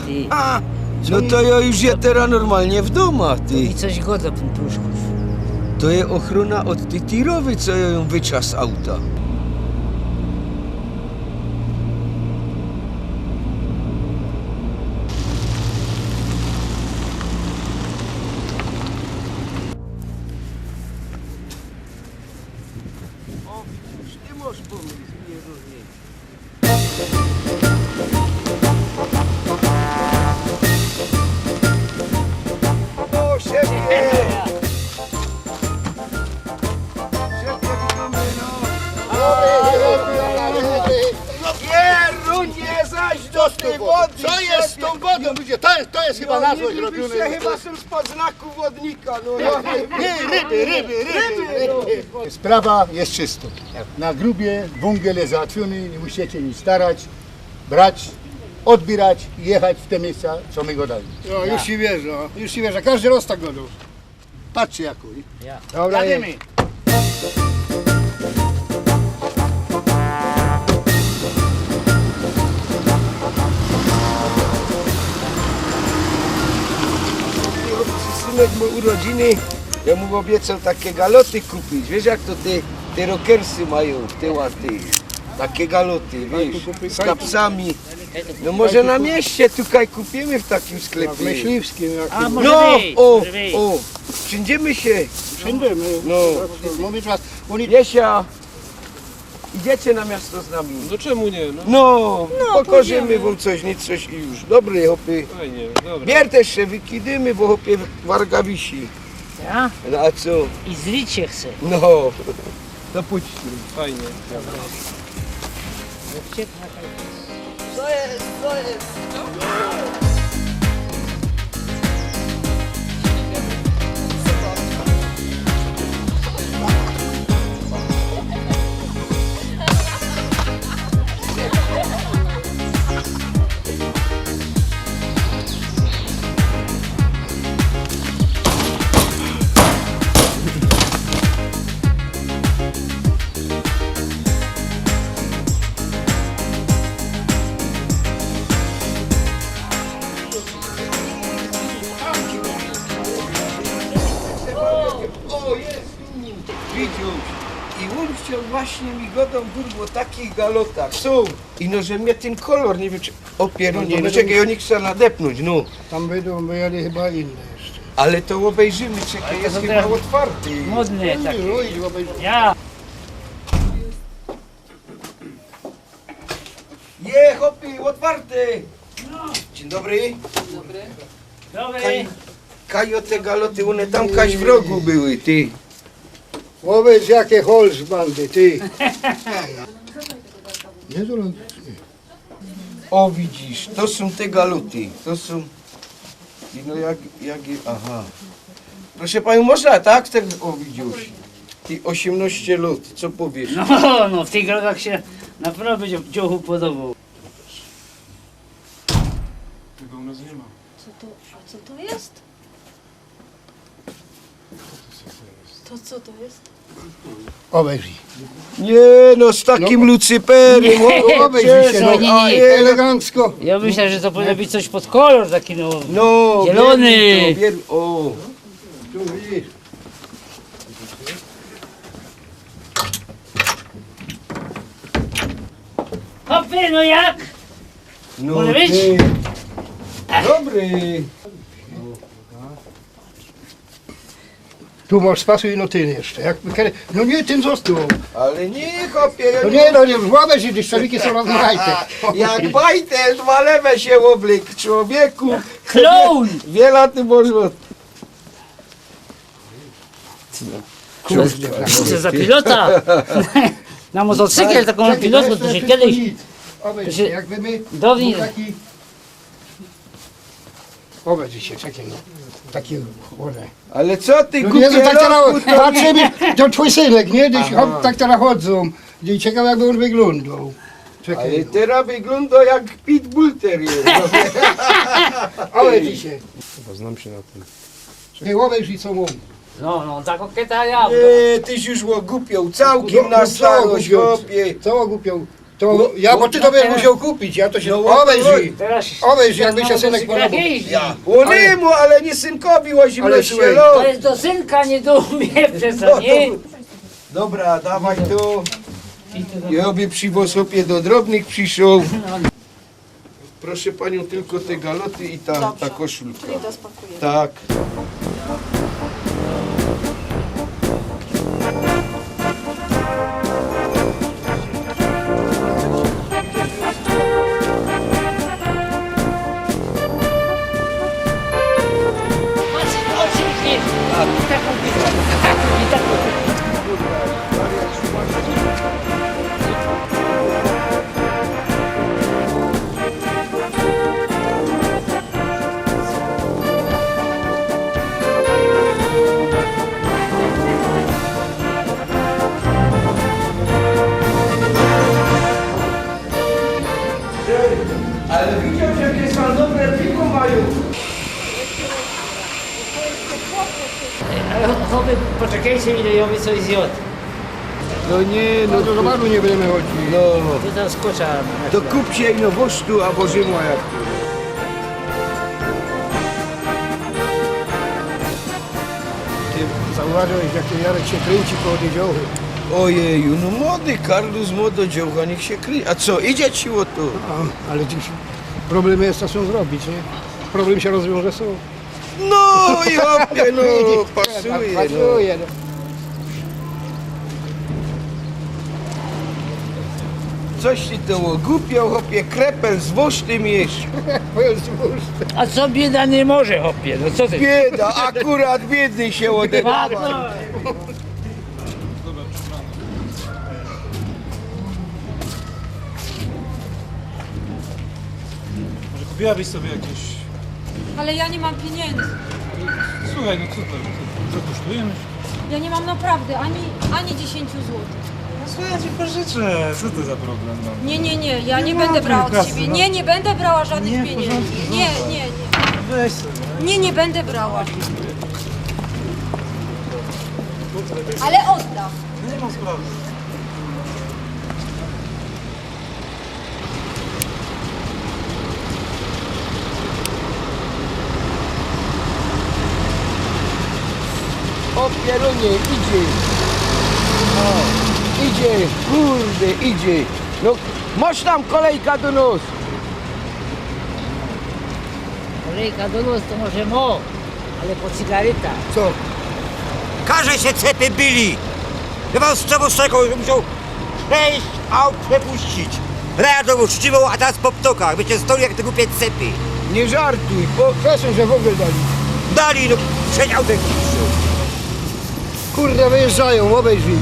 Ty. A, no to ja już je teraz normalnie w doma, ty. I coś goda ten Pruszków. To je ochrona od tej tirowej, co ja ją wyczas z auta. O, widzisz, ty masz pomysł, nie rozumiem. O, siebie! Siebie witamy, no! Pierunie, zaś do tej wody! Co jest z tą wodą, ludzie? To jest, to jest chyba na złość robione. Chyba są spod znaku wodnika, no. Nie, ryby, ryby, ryby, ryby. Sprawa jest czysto. Na grubie wągiel jest załatwiony, nie musicie nic starać, brać, odbierać i jechać w te miejsca, co my godali. No, już ci wierzę, już ci wierzę. Każdy roz tak godał. Patrzcie, jaką. Ja. Dobra, jadymy. Synek mōł urodziny, ja mu ôbiecōł takie galoty kupić. Wiesz, jak to te, te rockersy majōm, te łaty. Takie galoty, wiesz, z kapsami. No może na mieście tukej kupimy w takim sklepie. W Myśliwskim jakimś. A, może być, może być. No, o, o, wszyndziemy sie. Wszyndziemy. No. Mówię was, oni... Niesia, idziecie na miasto z nami? No czemu nie, no? No, no, pokażemy wōm coś, nie coś i już. Dobry, chopy. Fajnie, dobra. Bier też sie wykidymy, bo chopie warga wisi. Ja? No a co? I zlić sie chce. No, to pójdźmy. Fajnie. Dobra. Co jest? Co jest? Widzisz? I ôn chcioł właśnie mi godōm, kurwo, o takich galotach. Sōm. I no, że mie tyn kolor, niy wiym, czy opiyroł, no, niy, no, czekej, ôni chca nadepnōńć, no. Tam bydōm, bo jadã chyba inne jeszcze. Ale to ôbejrzymy, czekej, je chyba ôtwarty. Modne takie. Ja. Je, chopie, ôtwarty! Dziyń dobry. Dzień dobry. Kaj, kaj ô te galoty, ône tam kaś w rogu były, ty. Ôbejrz, jake Holzbandy, ty. Niy, to... O, widzisz, to sōm te galoty, to sōm. I no jak, jak, aha. Proszę panią, można, tak? Ten, o, widzisz. Ty, ôziymnŏście lŏt, co powiesz? No, no, w tych rokach się na pewno będzie dziołchu podobał. Tego u nas nie ma. Co to, a co to jest? To co to jest? Ôbejrzyj. Niy, no, z takim lucyperym, o, ôbejrzyj sie, no. Niy, niy, niy. Elegancko. Ja myślę, że to powinno być coś pod kolor, taki, no, no, zielony. Biedny to, biedny, o. Tu widzisz. Hopie, no jak? No, może być? Ty. Dobry. Tu masz spasuj, no, tyn jeszcze. Jak, no niy, tyn ôstōł. Ale niy, chopie, ja... No niy, no niy, łamę się, gdzieś stoliki sōm rozmajte. Jak bajtel, dwa lewe sie ôblyk, człowieku. Clown! Wiela ty możesz... Kurde, za pilota. Na motocykel taką pilotkę, to się kiedyś... Ôbejrzyj, jak my, dawniej taki... Ôbejrzyj sie, czekej, no. Taki, ône. Ale co ty, no, głupie, Jezu, tak terŏz patrzymy, to twōj synek, niy? Aha. Hop, tak terŏz chodzōm. Ciekawe, jakby ôn wyglōndoł. Czekej. Ale terŏz wyglōndoł jak pitbull terrier. Ôbejrzyj sie. Chyba znam się na tym. Ty, ôbejrzyj, co mōm. No, no, ta kokieta, ja. Niy, tyś już ôgupioł, cołkim na starość, chopie. Co ôgupioł? To ja, bo ty to byś musiał kupić, ja to się... No, ôbejrzyj. Ôbejrzyj, jakby się synek podobał. Ja. Ônymu, ale niy synkowi, ôziymnŏście lŏt. To jest do synka, nie do mnie, przecież, niy? Dobra, dawaj tu. Ja by przi wosopie do drobnych prziszoł. Proszę panią, tylko te galoty i ta, ta koszulka. Dobrze, czyli to spakuję. Tak. Ale widzisz, jakie sōm dobre piwo majōm. Ale chopie, poczekejcie, ile ja bym coś zjadł. No niy, no. No, do baru niy bydymy chodzili. No. To zaskocza. To kupcie ino wosztu abo Rzymu, a jak... Ty zauważyłeś, jak ten Jarek się kręci koło tej działki? Ôjeju, no młody, Karlus, młodo działka, niych sie krynci. A co, idzie ci ô to? A, ale dziś problemy jeszcze są zrobić, nie? Problem się rozwiąże, są. No i chopie, no, pasuje, no. Pasuje, no. Coś ci to ôgupioł, chopie, krepel z wosztu miysz. A co bieda niy może, chopie? No co ty? Bieda, akurat biedny sie ôdebrała. Może kupiłabyś sobie jakieś... Ale ja nie mam pieniędzy. Słuchaj, no co to, co, co kosztuje? Ja nie mam naprawdę ani, ani dziesięciu złotych. No słuchaj, ja ci pożyczę, co to za problem, no? Nie, nie, nie, ja nie będę brała od ciebie. Nie, nie będę brała żadnych pieniędzy. Nie, w porządku, zobacz. Nie, nie, nie. Weź sobie, no. Nie, nie będę brała. Ale oddam. Nie ma sprawy. O pierunie, idzie. O, idzie, kurde, idzie. No, mosz tam kolejka do nos. Kolejka do nos to może mo, ale po cygaryta. Co? Karze sie cepy byli. Chyba z czego, z czego musiał sześć aut przepuścić. Raz do uczciwą, a teraz po ptokach. By sie stoi jak te głupie cepy. Nie żartuj, bo proszę, że w ogóle dali. Dali, no, sześć autek puścił. Kurde, wyjeżdżają, obejrzyj.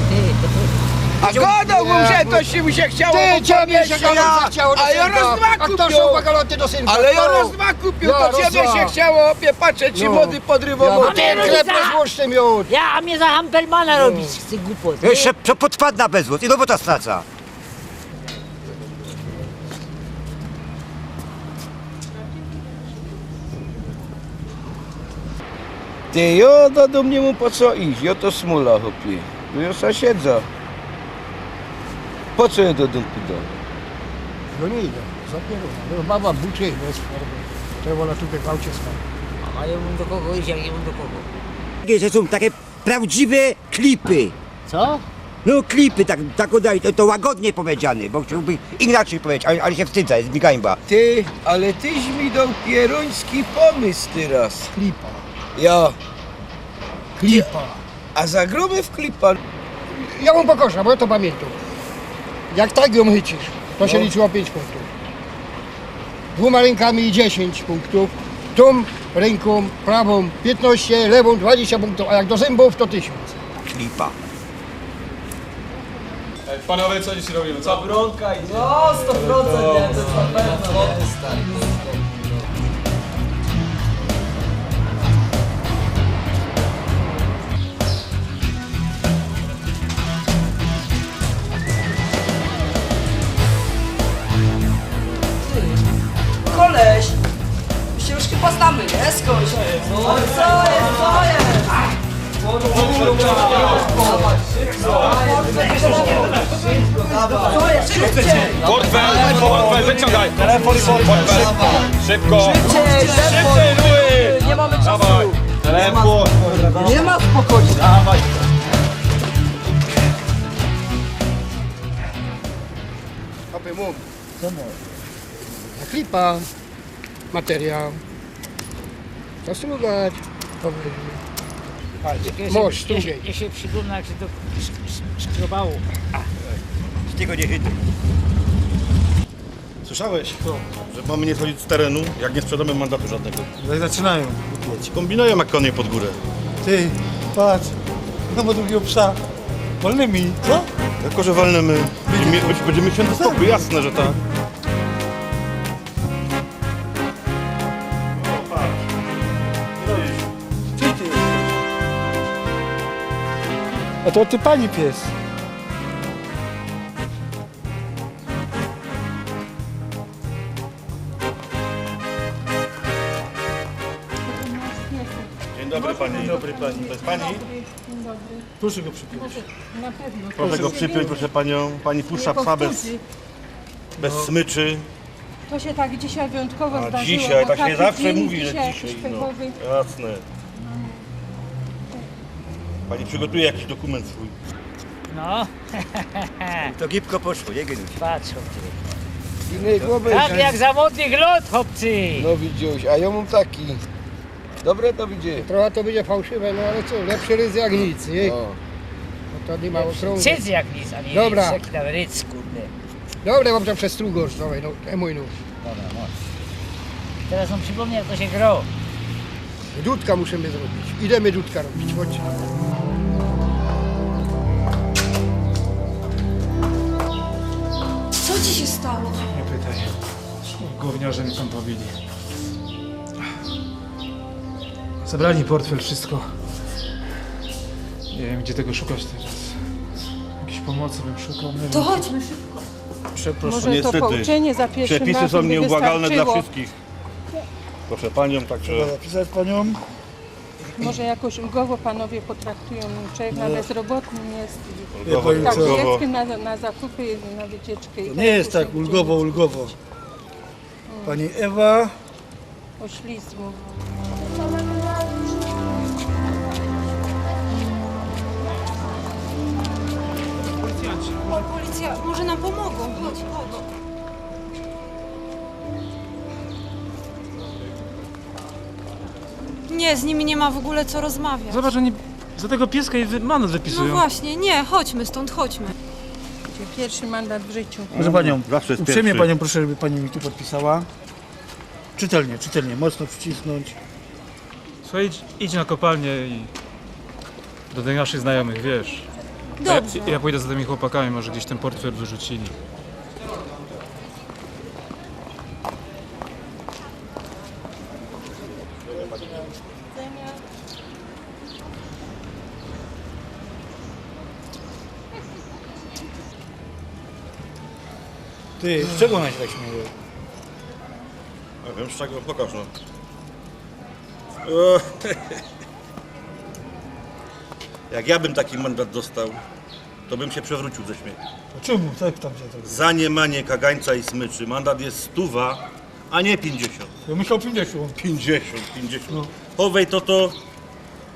A gadał mu, że to się mu się chciało. Ty, ciebie się galoty chciało do synka. A ja raz dwa kupił. A to są galoty do synka. Ale ja raz dwa kupił, to ciebie się chciało, opie, patrzeć, czy młody podrywał. Ja, a ty krew bez złości miód. Ja, a mnie za Hampelmana robić z tych głupot, nie? Jeszcze podpadna bez złot i robota straca. Ty, jo, do dōm niy mōm po co iś, jo to smula, chopie. No jo se siedzã. Po co jo do dōm pōdã? No nie idzie, zapierdolę. No, baba buczy, bez farby. To ona tu w aucie spała. A ja mam do kogo iść, jak nie mam do kogo? Takie, że są takie prawdziwe klipy. Co? No klipy, tak, tak udaje, to, to łagodnie powiedziane, bo chciałbym inaczej powiedzieć, ale, ale się wstydzę, jest mi gańba. Ty, ale tyś mi dał pieruński pomysł teraz. Klipa. Ja. Klipa. A zagromy w klipa. Ja mam pokoża, bo ja to pamiętam. Jak tak ją chycisz, to się liczyło pięć punktów. Dwoma rękami dziesięć punktów, tą ręką prawą piętnaście, lewą dwadzieścia punktów, a jak do zębów, to tysiąc. Klipa. Ej, panowie, co dzisiaj robimy? Co? Bronka idzie. No, sto procent, nie, to jest na pewno, nie? Koleś, my się już chyba znamy, nie? Skądś. Ale co jest, co jest? Co jest? Szybciej! Portfel, portfel, wyciągaj! Telefon i portfel. Szybko! Szybciej, szybciej, Louis! Nie mamy czasu! Dawaj. Telefon! Nie ma spokoju! Dawaj! Hopie, mōm. Co mōm? Na klipa. Materiał. Zastrugować. Powyżej. Patrz, jeszcze, jeszcze, jeszcze przypomnę, jak się to sz-, sz-, szkrobało. Z tego nie chyty. Słyszałeś, że mamy nie schodzić z terenu, jak nie sprzedamy mandatu żadnego? No i zaczynają. Ci kombinujemy jak konie pod górę. Ty, patrz, no bo drugiego psa. Wolnymi, co? Jako że walnymi. Będziemy, będziemy mieć święty spokój, jasne, że tak. Ty, ty. A to ty pani pies. Dzień dobry pani. Dzień dobry pani. To jest pani? Dzień dobry. Proszę go przypiąć. Na pewno. Proszę go przypiąć, proszę panią. Pani puszcza psa bez, bez smyczy. To się tak dzisiaj wyjątkowo zdarzyło, dzisiaj, bo tak się zawsze mówi, że dzisiaj jakiś pechowy. Jasne. Pani przygotuje jakiś dokument swój. No. To gibko poszło, nie gynać. Patrz, chłopcy. Innej głowy. Tak jak za młodych lat, chłopcy. No widzisz, a ja mam taki. Dobre to widzi. Trochę to będzie fałszywe, no ale co, lepszy rys jak nic, nie? No. No to nie ma okrągu. Cydzy jak nic, a nie. Dobra. Jaki tam rys, kurde. Dobra, mam to przestrugać, dawaj, no, e, mój nóż. Dobra, masz. Teraz on przypomniał, jak to się grało. Dudka musimy zrobić. Idziemy dudka robić, chodźcie. Co ci się stało? Nie pytaj. Gówniarze mi tam pobili. Zabrali portfel, wszystko. Nie wiem, gdzie tego szukać teraz. Jakiejś pomocy bym szukał, nie wiem. To chodźmy szybko. Przepraszam, niestety. Może to pouczenie za pierwszym razem by wystarczyło. Przepisy są nieubłagalne dla wszystkich. Proszę panią, także... Trzeba zapisać panią. Może jakoś ulgowo panowie potraktują, człowiek na bezrobotnym jest. Ulgowo, tak, ulgowo. Dzieckiem na, na zakupy, na wycieczkę i to nie jest tak ulgowo, ulgowo. Pani Ewa. Oślizgło. Ja, może nam pomogą. Chodź, chodź. Nie, z nimi nie ma w ogóle co rozmawiać. Zobacz, oni za tego pieska i wy-, mandat wypisują. No właśnie, nie, chodźmy stąd, chodźmy. Pierwszy mandat w życiu. Proszę panią, zawsze jest uprzejmie panią proszę, żeby pani mi tu podpisała. Czytelnie, czytelnie, mocno przycisnąć. Słuchaj, idź, idź na kopalnię i do tych naszych znajomych, wiesz. Dobrze. Ja, ja pójdę za tymi chłopakami, może gdzieś ten portfel wyrzucili. Ty, z czego ona się tak śmieje? Nie wiem, z czego? Pokaż, no. Jak ja bym taki mandat dostał, to bym się przewrócił ze śmiechu. A czemu? Co tam się zrobiło? Za niemanie kagańca i smyczy. Mandat jest stuwa, a nie pięćdziesiąt. Ja myślał pięćdziesiąt. Pięćdziesiąt, pięćdziesiąt. No. Chowaj to, to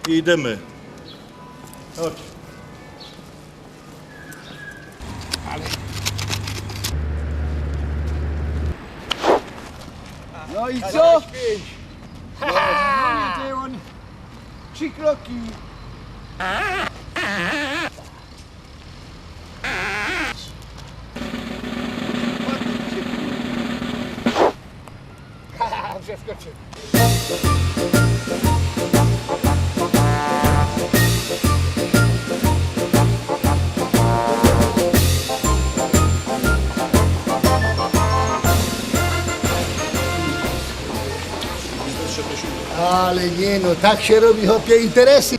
i idziemy. Chodź. No i co? No, ty, on trzy kroki. Przeskoczył. Ale nie no, tak się robi, chłopie, interesy.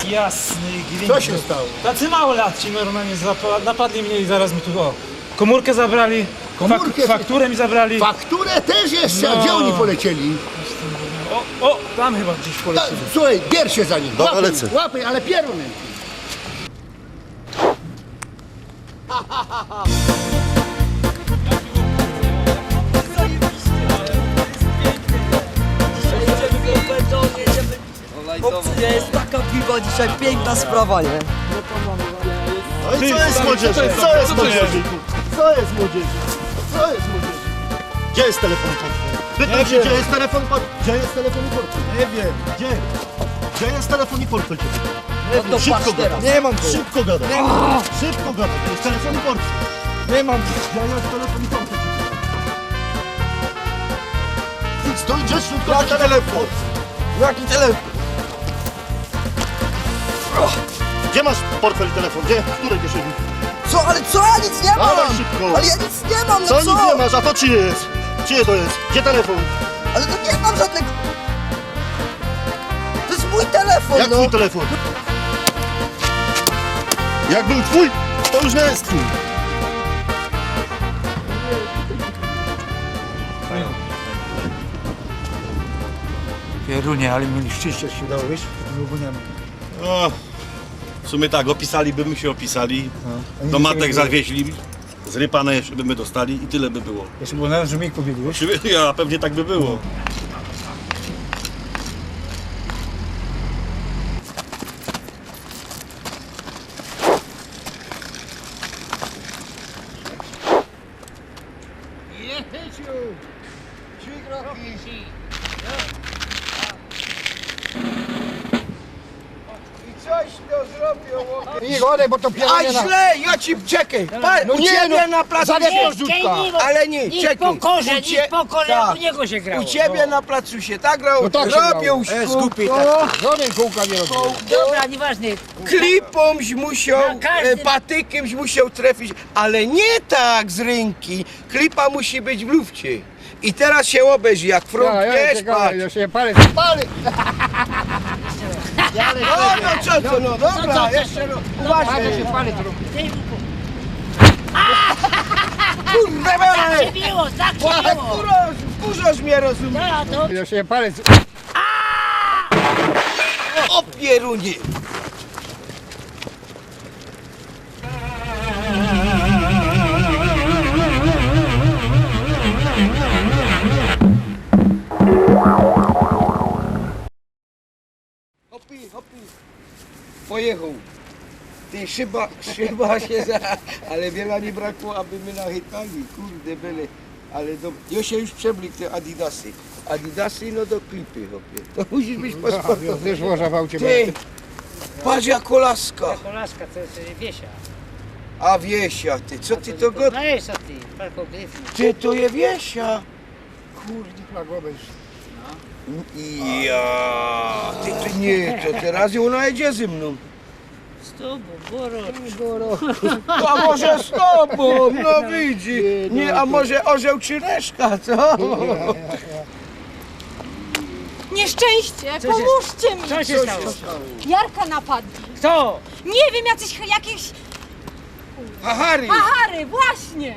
Jasny gwint. Co się stało? Tacy małolatki normalnie zapa-, napadli mnie i zaraz mi tu, o, komórkę zabrali, fak-, komórkę, fakturę mi zabrali. Fakturę też jeszcze, a gdzie oni polecieli? O, o, tam chyba gdzieś polecieli. Słuchaj, bierz się za nich. Dobra, lecę. Łapy, łapy, ale pieruny. Chłopcy, jest taka piwa dzisiaj, piękna sprawa, nie? No i co jest, młodzieży? Co jest, młodzieży? Co jest, młodzieży? Co jest, młodzieży? Gdzie jest telefon i portfel? Pytam się, gdzie jest telefon i por-, gdzie jest telefon i portfel? Nie wiem. Gdzie? Gdzie jest telefon i portfel? No to szybko patrz teraz. Gadaj. Nie mam go. Szybko gadaj. Nie mam. Szybko gadaj. Gdzie jest telefon i portfel? Nie mam. Gdzie jest telefon i portfel? Stój, gdzie szybko? Jaki telefon? Jaki telefon? Gdzie masz portfel i telefon? Gdzie? W której kieszeni? Co? Ale co? Ja nic nie mam! Dawaj szybko! Ale ja nic nie mam, no co? Co nic nie masz? A to czyje jest? Czyje to jest? Gdzie telefon? Ale to nie mam żadnego... To jest mój telefon, no! Jak twój telefon? Jak był twój, to już nie jest twój. Pierunie, ale mieli szczęście, że się udało, wiesz? No bo nie wiem. O, w sumie tak, opisaliby my się opisali. No. Do matek zawieźli, zrypane jeszcze by my dostali i tyle by było. Jeszcze było na, że mi powiedziałeś? Oczywiście, ja, pewnie tak by było. Jezu! Trzy kroki! I coś to zrobił, chłopie. Nie godaj, bo to... A pierunie na- źle, ja ci, czekaj, pa, no u nie, ciebie no, na placu zaraz się to rzutka. Ale nie, niech czekaj. Pokorze, u cie-, niech pokorze, tak. U niego się grało. U ciebie na placu się tak grało. No tak się grało. Robił... E, z głupi, tak. Żaden kółka nie robił. Dobra, nieważne. Klipą musiał, na każdym, e, patykiem musiał trafić, ale nie tak z rynki. Klipa musi być w lufcie. I teraz się obejrz, jak front, ja, ja, wiesz, ciekawe, patrz. Już się palec, palec. No, no co, co, no dobra, co, co, jeszcze raz. Uważaj. Palec się, palec. Kurde, tak się biło, tak się biło. Wkurzasz mnie, rozumiesz? Ja, to... Już się palec. O pierunie. Hopi, Pojechoł. Ty, szyba, szyba sie za-, ale wiela niy brakło, aby my nachytali, kurde, byle. Ale do-, jo sie już przeblik te adidasy. Adidasy, no do klipy, chopie. To musisz być po sportowym. Już łoża w aucie. Ty, patrz, jako laska. Jako laska, to je wiesia. A wiesia, ty, co ty to gadasz? No jest od tej, parkogrify. Ty, to je wiesia. Kurde, na głowę już. Ja, ty, ty niy, to teraz ôna jedzie ze mnōm. Z tobōm, Boro. A może z tobōm, no widzi. Niy, a może orzeł czy reszka, co? Nieszczęście, pomōżcie mi! Co się stało? Jarka napadli. Kto? Nie wiem, jacyś, jakiś Hachary! Hachary, właśnie!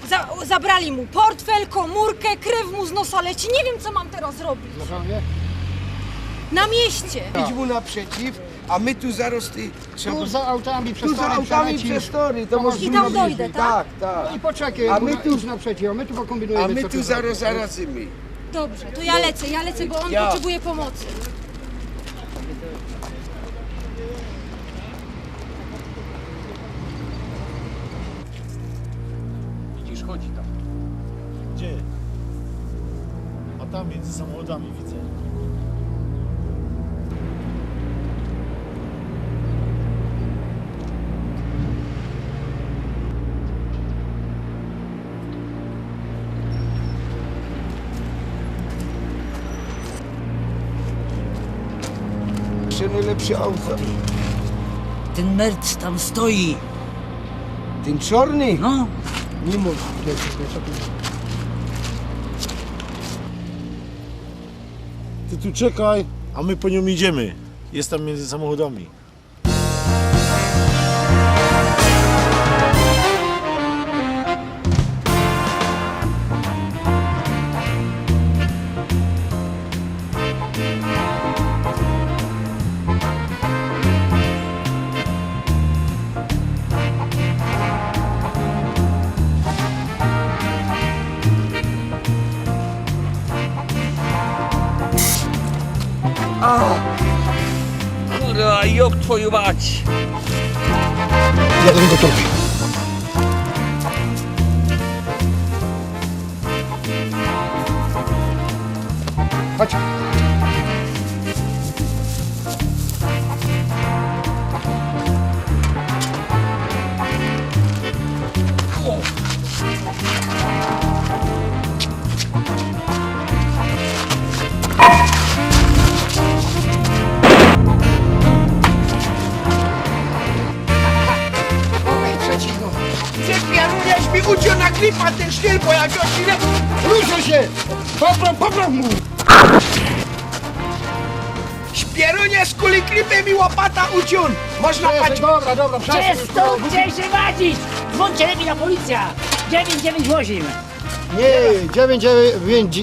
Za-, zabrali mu portfel, komórkę, krew mu z nosa leci. Nie wiem, co mam teraz robić. Na mieście. Idź mu naprzeciw, a my tu zaroz, ty, tu za autami przez tory przelecisz. I tam dojdę, tak? Tak, tak. No i poczekaj, a my tu, idź naprzeciw, a my tu pokombinujemy, a my tu zaroz zarazymy. Dobrze, to ja lecę, ja lecę, bo on potrzebuje pomocy. Widzisz, chodzi tam. Gdzie? A tam między samochodami widzę. Jeszcze nojlepsze auta. Tyn merd tam stoi. Tyn czŏrny? No. Niy może. Ty tu czekaj, a my po niōm idziemy. Jest tam między samochodami. A! Kurwa, jop twoju mać! Jadę gotowy. Chodź. Ty pieruniesz mi uciōł na klipa tyn sztyl, bo jak go ci le-, ruszaj się! Popraw, popraw mu! Pierunie, z kuli klipy mi łopata uciōł! Można pać... Dobra, dobra, przestań. Przestańcie się wadzić! Dzwońcie lepiej na policjã! Dziewięć dziewięć osiem. Nie, dziewięć dziewięć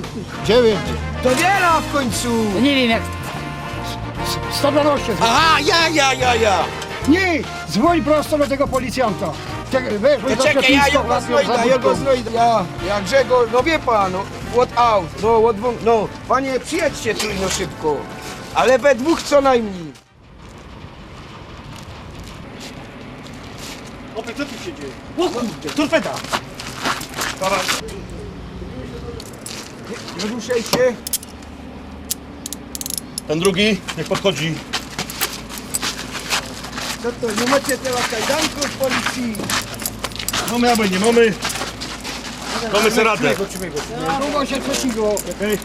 dziewięć. To wiela w końcu! No nie wiem, jak... Sto dwanaście. Aha, ja, ja, ja, ja! Nie, dzwoń prosto do tego policjanta. Te, weź, weź do Szczecińska, ja go znajdę, ja go znajdę. Ja, ja Grzegorz, no wie pan, no, what out, no, what wrong, no, panie, przyjedźcie tu, no, szybko. Ale we dwóch co najmniej. Chłopie, co tu się dzieje? O kurde, torpeda! Dobra. Nie, nie ruszaj się. Ten drugi, niech podchodzi. Co to, nie macie teraz kajdanków w policji? Mamy albo nie mamy. Damy sobie radę. Trzymaj go, trzymaj go. Długo się trzęsie go. Okej.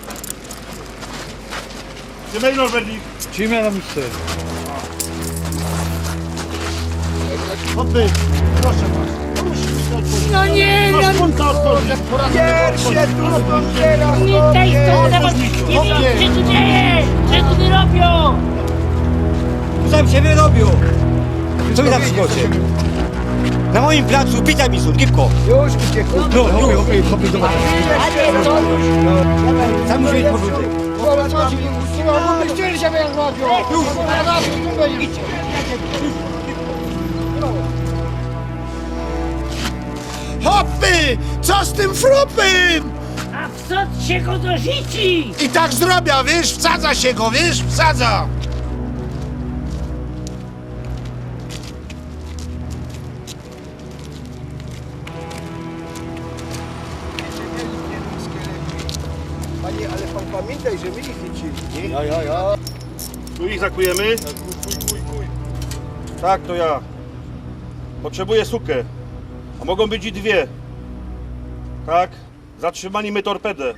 Gdzie mają Berlin? Gdzie mają miejsce? Chłopy, proszę was. No nie, no. Masz punta, otworzysz. Pierw się tu stąd teraz, nie, tej, to chłopie. Nie wiem, co tu dzieje. Co tu robią? Co wy robią? Co wy tam szukacie? Na moim placu, witaj mi stąd, gibko. Już uciekł. No, no, okej, okej, dobra. Sam muszę mieć porządek. Dobra, co ci, kurwa, bo my chcieli, żeby jak radio. Już. Idźcie. Chłopy, co z tym frupym? A wsadź się go do życi! I tak zrobię, wiesz, wsadzę się go, wiesz, wsadzę. Nie, ale pan pamiętaj, że my ich nie chcieli, nie? Ja, ja, ja. Tu ich zakujemy? Tak, to ja. Potrzebuję sukę. A mogą być i dwie. Tak? Zatrzymali my torpedę.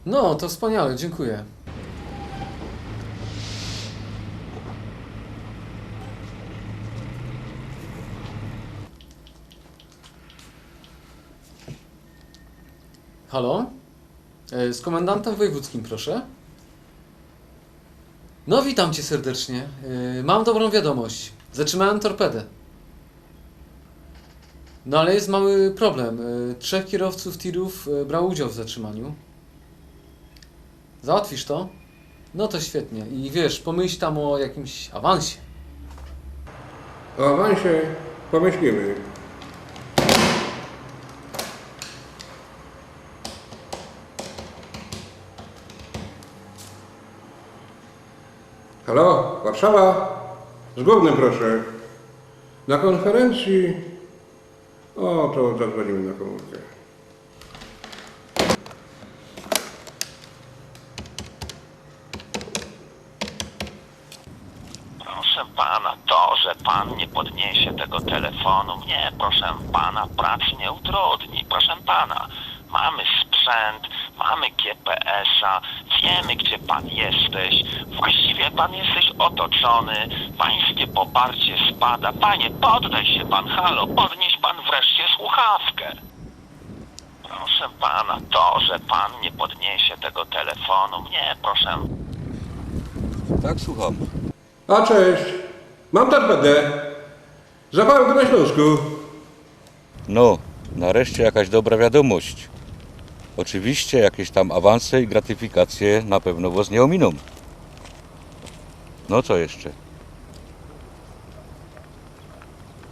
No, to wspaniale, dziękuję. Halo? E, z komendantem wojewódzkim, proszę. No, witam cię serdecznie. E, mam dobrą wiadomość. Zatrzymałem torpedę. No ale jest mały problem. E, trzech kierowców tirów e, brało udział w zatrzymaniu. Załatwisz to? No to świetnie. I wiesz, pomyśl tam o jakimś awansie. O awansie pomyślimy. Halo, Warszawa? Z głównym proszę. Na konferencji? O, to zadzwonimy na komórkę. Proszę pana, to, że pan nie podniesie tego telefonu, mnie, proszę pana, pracy nie utrudni. Proszę pana, mamy sprzęt, mamy G P S-a, wiemy, gdzie pan jesteś. Właściwie pan jesteś otoczony, pańskie poparcie spada. Panie, poddaj się pan, halo, podnieś pan wreszcie słuchawkę. Proszę pana, to, że pan nie podniesie tego telefonu, mnie, proszę. Tak, słucham. A cześć. Mam torpedę. Złapałem go na Śląsku. No, nareszcie jakaś dobra wiadomość. Oczywiście jakieś tam awanse i gratyfikacje na pewno was nie ominą. No co jeszcze?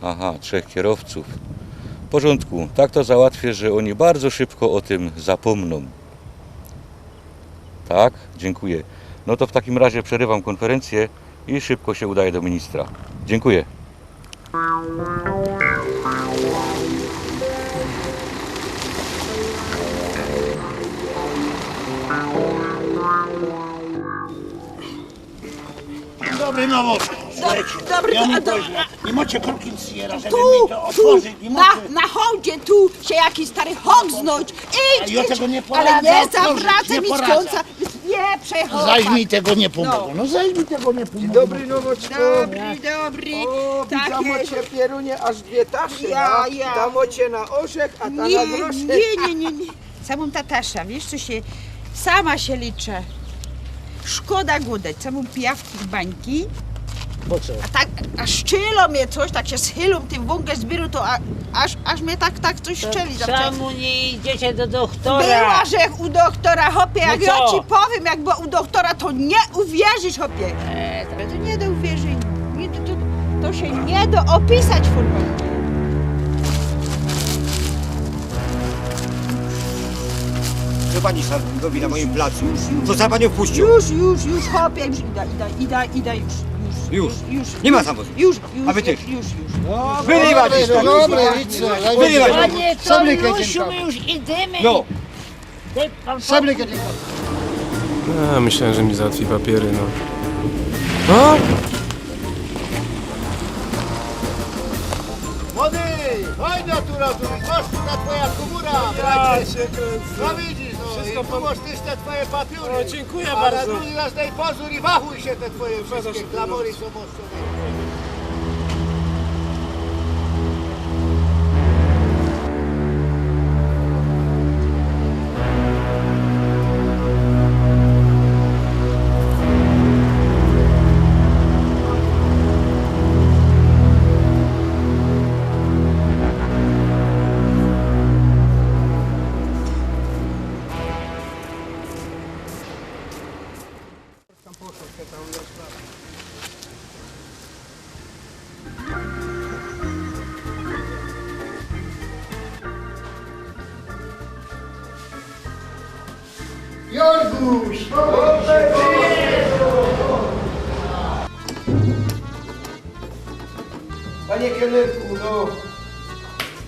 Aha, trzech kierowców. W porządku, tak to załatwię, że oni bardzo szybko o tym zapomną. Tak, dziękuję. No to w takim razie przerywam konferencję i szybko się udaję do ministra. Dziękuję. Dobry nowość. Słuchajcie, dobry, ja mu do- prośbę. Nie macie korki Sierra, żeby Tu, mi to tu, otworzyć? Nie na, macie? Na hołdzie tu się jakiś stary hok znać. Idź, Ja idź, tego nie ale poradzę nie otworzyć, zawracaj nie mi poradzę. skądca. Nie przechodzę. Zaś mi tego nie pomogło. No. No zaś mi tego nie pomogło. Dzień dobry, nowoczko. Dobry, dobry. O, Tak widzam, jest. Macie pierunie aż dwie tasze. Ja, Na, ja. Ta macie na orzech, a ta na Nie, groszek. nie, nie, nie, nie. Samą ta tasza, wiesz co, się sama się liczę. Szkoda godać, samą pijawki z bańki. Po co? A tak, a szczylą mnie coś, tak się schylą tym wągę zbiorą, to a, aż, aż mnie tak, tak coś szczeli. Czemu nie idziecie do doktora? Była żech u doktora, chopie, jak No ja co? Ci powiem, jak była u doktora, to nie uwierzysz, chopie. E, to- To nie do uwierzenia. Nie, to, to, to się nie do opisać, furman. Co pani sam robi na moim placu? Co za panią wpuścił? Już, już, już, chopie, już idę, idę, idę, idę, już, już. Już. Już. Nie ma samochodu. Już, już. A wy też. Już, już. Wyrywać się stąd. Dobra, idź se, Wyrywać się. Panie Toriuszu, my już idziemy. No. Sablik, A, myślałem, że mi załatwi papiery, no. A? Młody, chodź no tu, no tu, masz tu ta twoja komura, bracie. Ja się kręcę. No widzisz, no i tu masz też te twoje papiory. O, dziękuję Ale bardzo. Drugi raz daj pozór i wachuj się te twoje wszystkie klamory, co masz sobie. Jorguś! Panie kelnerku, no.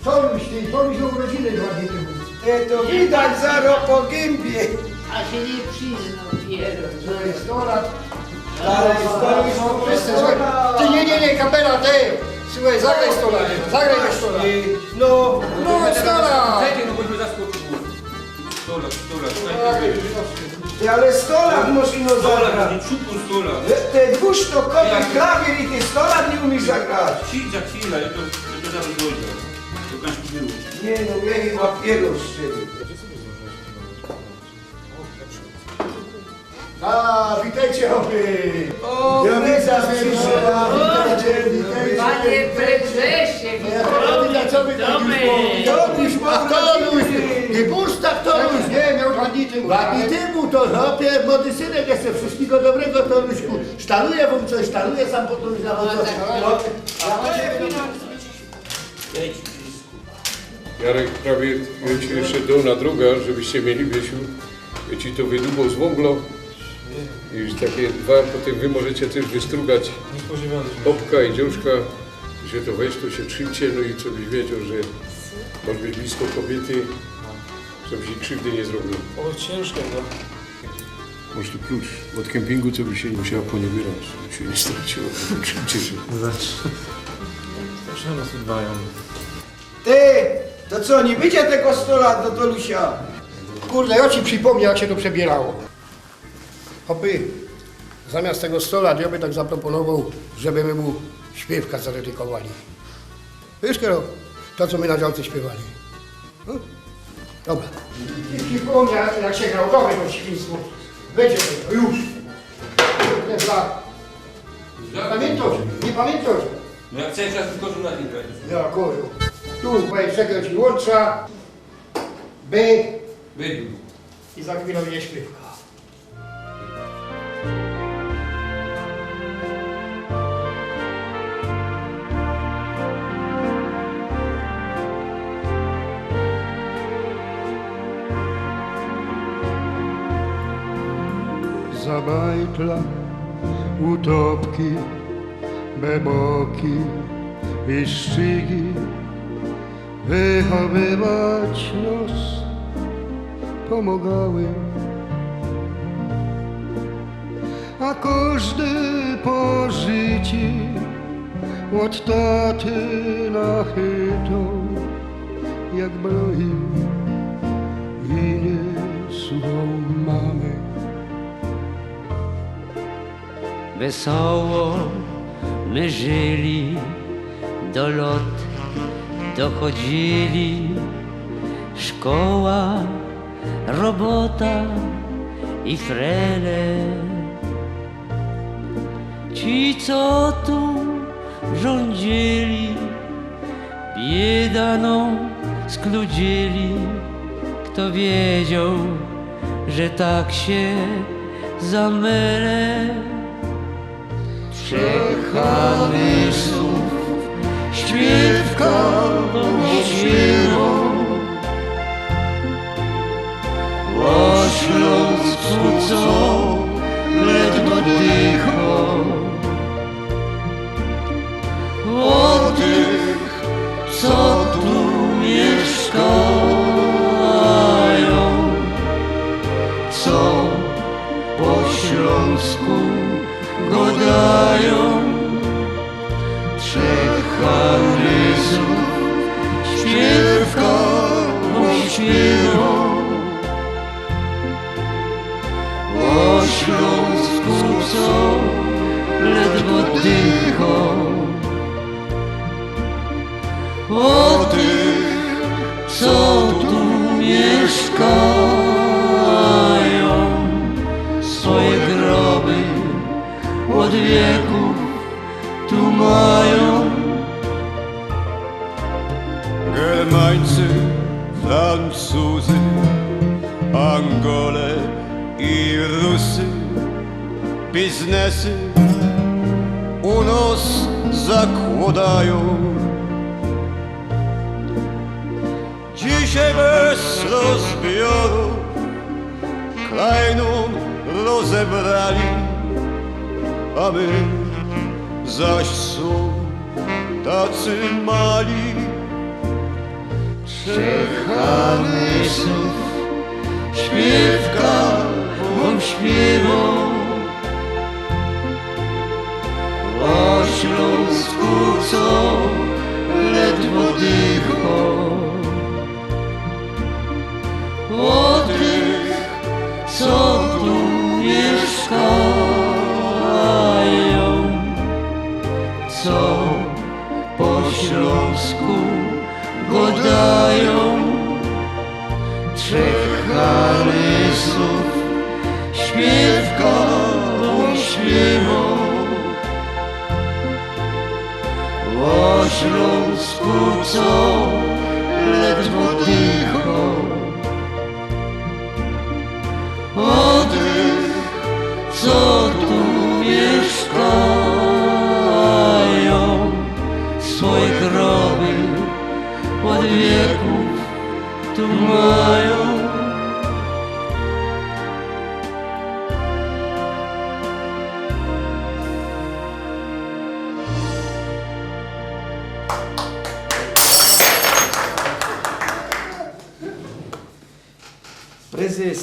Co już ty? To mi się urodziny dwa dni temu. Te to widać zaro po gębie. A sie niy przyznŏ, pierōn. Słuchaj, sto lat. Dalej, sto lat. Wszyscy, słuchaj. Ty, niy, niy, niy, kapela, ty! Słuchaj, zagraj sto lat, zagraj sto lat. No, No, sto lat! Czekaj, no bo mnie zaskoczyło. Sto lat, sto lat. Ty, ale sto lat możesz ino Sto lat, zagrać. nie szukam sto lat. Ty, wōż to kopiy klawier i ty sto lat niy umiysz zagrać. Chwila, chwila, ja to, ja to zaraz dojdę. To kanski było. Niy no, mie chyba pierōn z ciebie. A, witejcie, chopy! O, Ja widzę, że witajcie, witajcie. Panie prezesie, Ja widzę, co wy tam Domy. już Toruś, a Toruś! Niy burszta, Toruś! Niy, miał dwa dni tymu. Dwa dni tymu to, chopie, młody synek, jeszcze wszystkigo dobrego, Toruśku. Sztaluje wōm coś, sztaluje sam po tym zawodzie. Jarek, prawie ja ci jeszcze dōł na droga, żebyście mieli, Wiesiu. Ja ci to wydłubał z wōngla. I już takie dwa, potym wy możecie też wystrugać. Bobka i dziążka, że to weź, to sie trzimcie, no i co byś wiedział, że możesz być blisko kobiety, żebyś jej krzywdy nie zrobił. O, ciężkiego. Masz tu klucz od kempingu, co byś się nie musiała poniewierać, żeby się nie straciło. Trzimcie się. Zawsze nas oddają. Ty, to co, niy bydzie tego sto lat do Tolusia? Kurde, ja ci przypomniał, jak się to przebierało. Chopy, zamiast tego sto lat, ja by tak zaproponował, żeby my mu śpiewka zadedykowali. Wiesz, Kero, to, co my na działce śpiewali. No? Dobra. Ci przypomniał, jak się grało. Dawaj to świństwo. Będzie tego, już. Kurde, za... Pamiętasz? Niy pamiętasz? No jak chcesz, ja tylko na chwilę. Ja, kurde. Tu, bo jeszcze ci łącza. By. Wybił. I za chwilę będzie śpiewka. Za bajtla, utopki, beboki i strzigi wychowywać nos pomagały. A kożdy po życi od taty nachytał, jak broił i niy słuchał mamy. Wesoło my żyli, do lot dochodzili. Szkoła, robota i frele. Ci, co tu rządzili, bieda nōm skludzili. Kto wiedzioł, że tak sie zamylę? Trzech Hanysōw śpiywka śpiywoł o Ślōnsku, co ledwo dychoł, o tych, co tu miyszkajōm, co po ślōnsku godajōm. Trzech Hanysōw śpiywka śpiywoł o Ślōnsku, co ledwo dychoł, o tych, co tu miyszkajōm. Swoje groby ôd wiekōw tu majōm. Germańcy, Francuzy, Angole i Rusy biznesy u nos zakłodajōm. Dzisiej bez rozbioru krajnōm rozebrali, a my zaś sōm tacy mali. Trzech Hanysōw śpiywka Co tu miyszkajōm, co po ślōnsku godajōm, trzech Harysōw śpiywka pośpiywo. O Ślōnsku, co ledwo dycho, o tych, co tu miyszkajōm, swoje groby ôd wiekōw tu majōm. Prezes,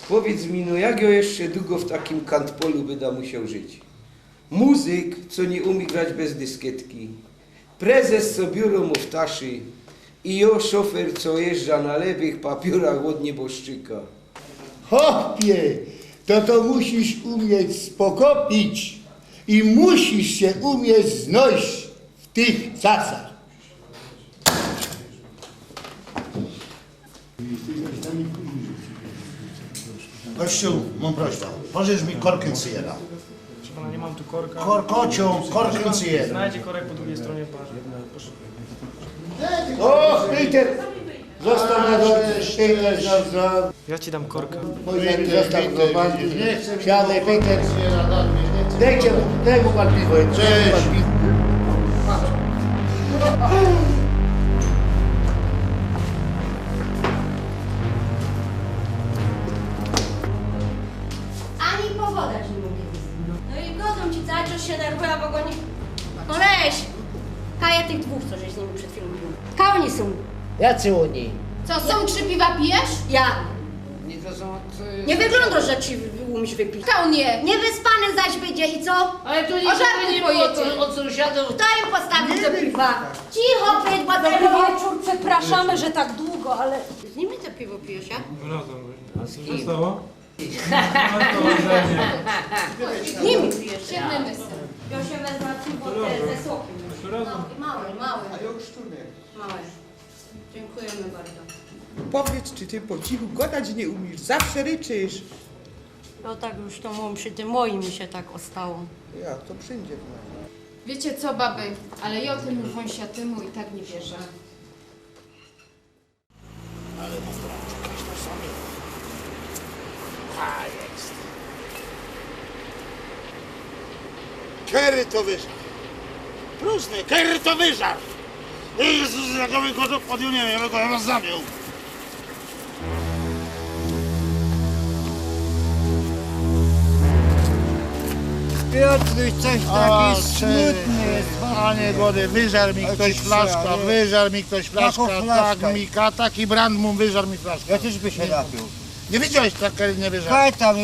powiydz mi, no jak jŏ jeszcze dugo w takim kantpolu byda musioł żyć? Muzyk, co niy umie grać bez dyskietki. Prezes, co biuro mu w taszy. I jŏ, szofer, co jeżdża na lewych papiōrach ôd nieboszczyka. Chopie, to, to musisz umieć spokopić i musisz sie umieć znojść w tych czasach. Kościół, mam prośbę. Pożycz mi korkyn Sierra. Proszę pana, nie mam tu korka. Korkocią, korkyn Sierra. Znajdzie korek po drugiej stronie barze. Proszę. O, Peter! Zostaw na dole, Peter, za, za. Ja ci dam korka. Peter, zostaw go, pan. Siadaj, Peter. Dejcie mu, dej mu pan piwo, dej mu pan piwo. Ani po woda ci nie mogę wyzdać. No i godzą ci cały czas się nerwują, bo go nie... Koleś! Kaje tych dwóch, co żeś z nimi przed chwilą pił. Ka oni są? Jacy oni? Co, są trzy piwa pijesz? Ja. Nie, to są od, y, Nie wyglądasz, że ci umiesz wypić. Ka on je? Niewyspany zaś będzie i co? Ale tu nie, O żarty nie było pojedzie. od, od sąsiadów. Kto im postawił te piwa? Cicho, być, bo Dobry tego wieczór, przepraszamy, że tak długo, ale Z nimi to piwo pijesz, ja? Razem. A z kim? Co stało? Z nimi pijesz, ja? Ja się wezmę piwo te ze sokiem. To razem. Małe, małe. Małe. Dziękujemy bardzo. Powiedz, czy ty po cichu gadać nie umiesz? Zawsze ryczysz. No tak już to mam przy tym moim mi się tak ostało. Ja, to przyjdzie w nas. Wiecie co, baby? Ale ja temu wąsiatymu i tak nie wierzę. Ale mam brać, weź to sobie. A, jest. Kery to wyżar. Próżny, kery to wyżar. Ej, Jezus, jak ja bym go podjął, nie wiem, ja bym go rozzabił. Piotruś, coś taki smutny jest. Panie Gody, wyżar mi ktoś flaszka, wyżar mi ktoś flaszka, tak mi ka-, taki brand mu wyżar mi flaszka. Ja też by się napił. Nie widziałeś, tak nie wyżar. Kaj tam,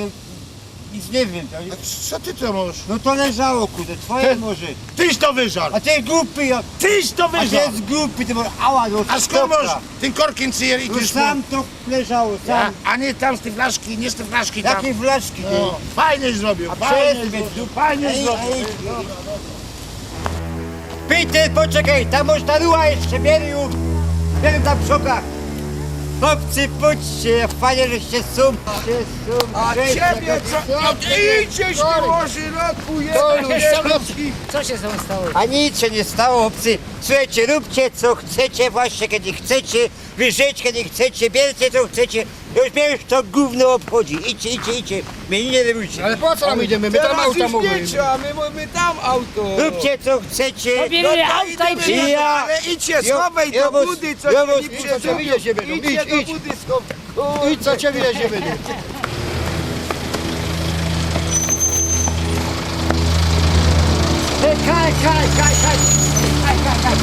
nic nie wiem. A co ty to masz? No to leżało, kurde, twoje może. Tyś to wyżar! A ty głupi, ja... Tyś to wyżar! A ty jest głupi, ty masz, ała, no. A skąd masz ten korkin cyjer i... No sam to leżało, sam. A nie tam z tej flaszki, nie z tej flaszki tam. Jakiej flaszki, ty? No, fajnie zrobił, fajnie zrobił, fajnie zrobił. Peter, poczekaj, tam masz ta ruła jeszcze, bierz ją. Bierz tam w szokach. Chłopcy, pójdźcie, fajnie, żeście są. A ciebie co? A ty idziesz, ty łoży roku, jeden. Co się z tobą stało? A nic się nie stało, chłopcy. Słuchajcie, róbcie co chcecie, właśnie kiedy chcecie, wy żyć kiedy chcecie, bierzcie co chcecie. Już mnie już to gówno obchodzi. Idźcie, idźcie, idźcie. Mnie nie denerwujcie. Ale po co nam idziemy? My tam auta mamy. Teraz już nie trzeba, my, my, my tam auto. Róbcie co chcecie. No to idziemy, ale idźcie, schowaj do budy, co cię nie przeżyje. Idźcie do budy, schowaj. Idź, co cię wiezie, wydy. Kaj, kaj, kaj, kaj. Kaj, kaj, kaj.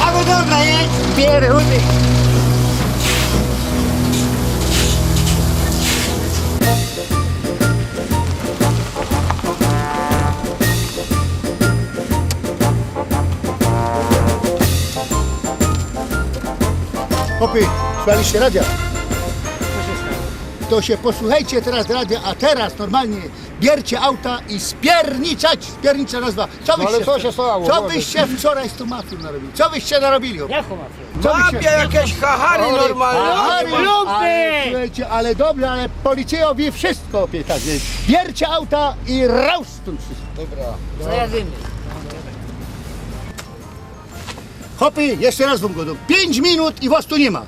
A no dobra, jedź, pieruny. Chłopie, spaliście radia? To sie posłuchejcie teroz radia, a teroz normalnie bierzcie auta i spierniczać! Spiernicza nazwa. Co No ale wyście co wczor-, się stało? co Powiedz. wyście wczoraj z tą mafią narobili? Co wyście narobili, chłopie? Jaką mafią? Co wyście Mafia, jakieś hachary Chory, normalne. Chory, Lumpy! ale słuchajcie, ale dobrze, ale policyjo wie wszystko, opie, tak więc bierzcie auta i raus stąd wszyscy. Dobra. Co jadymy? Chłopy, jeszcze raz wam gadam. Pięć minut i was tu nie ma.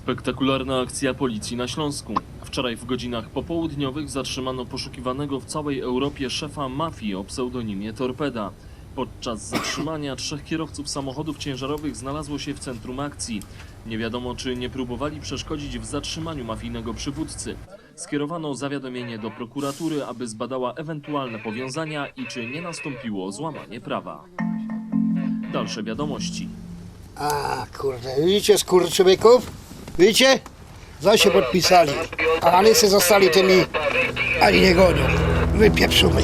Spektakularna akcja policji na Śląsku. Wczoraj w godzinach popołudniowych zatrzymano poszukiwanego w całej Europie szefa mafii o pseudonimie Torpeda. Podczas zatrzymania trzech kierowców samochodów ciężarowych znalazło się w centrum akcji. Nie wiadomo, czy nie próbowali przeszkodzić w zatrzymaniu mafijnego przywódcy. Skierowano zawiadomienie do prokuratury, aby zbadała ewentualne powiązania i czy nie nastąpiło złamanie prawa. Dalsze wiadomości. A, kurde, widzicie, skurczybyków? Widzicie? Za się podpisali. A ale se zostali tymi, ani nie gonią. Wypieprzumy.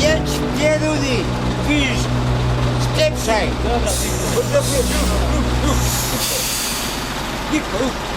Jedź, pieruny! Widzisz? Spieprzaj! Dobra, dobra, już, już, już. Cicho.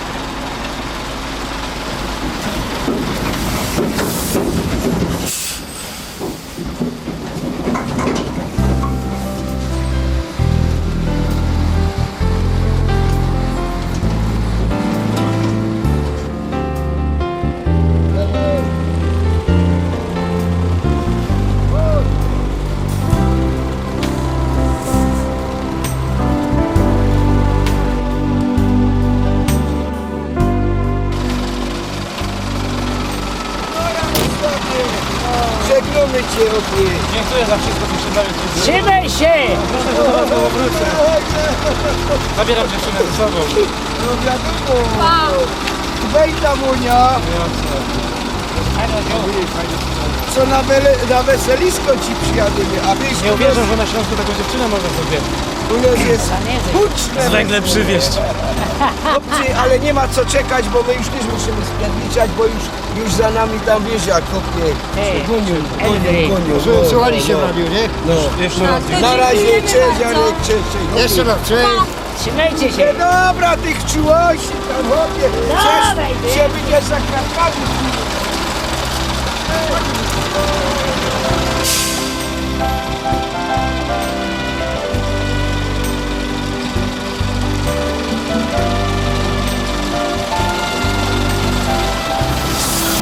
Żegnamy cię, opie. Dziękuję za wszystko, co się daje. Trzymaj się! Myślę, że do was znowu wrócę. Zabieram dziewczynę ze sobą. No wiadomo. Wejda, Monia. Co na wele-, na weselisko ci przyjadymy, a wiesz, Nie uwierzę, że na Śląsku taką dziewczynę można sobie u nas jest huczne. Z węglem przywieźć. Chłopcy, ale nie ma co czekać, bo my już też musimy spierniczać, bo już, już za nami tam, wiesz, jak chłopie. Hej. Gonią, gonią, Edwin. Gonią. Słu-, słuchali się w radiu, nie? No. Jeszcze raz. Na razie, cześć, Jarek, cześć, cześć. Jeszcze raz, cześć. Trzymajcie się. No dobra, tych czułości tam, chłopie. Dawaj, ty. Się wyjdziesz za kratkami.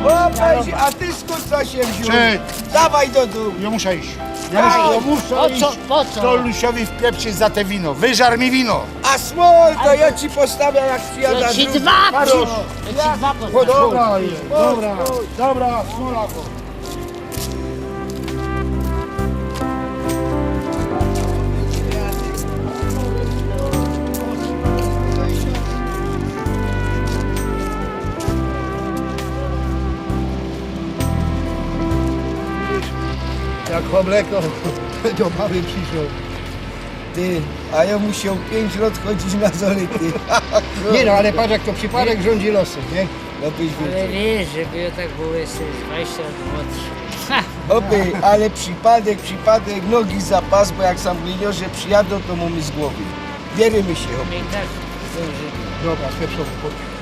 Chłopie, a ty skąd to się wziął? Cześć. Dawaj do domu. Ja muszę iść. Ja muszę, ja muszę iść. Po co? Po co? Stolnusiowi wpieprzyć za te wino. Wyżar mi wino. A smol to ja ci postawię, jak przyjadę. Ja ci dwa, ja ci dwa postawię. Dobra, dobra, dobra, smola. Jak po mleko do baby przyszło. Ty, a ja musiał pięć lat chodzić na zalety. Nie no, ale patrz, jak to przypadek rządzi losem, nie? No byś wiedział. Ale wiesz, żeby ja tak był jeszcze dwadzieścia lat młodszy. Ha! Chłopie, ale przypadek, przypadek, nogi za pas, bo jak sam gliniorze przyjadą, to mamy z głowy. Wierzymy się, chłopie. My i tak zdążymy. Dobra, spieprzowo, chodź.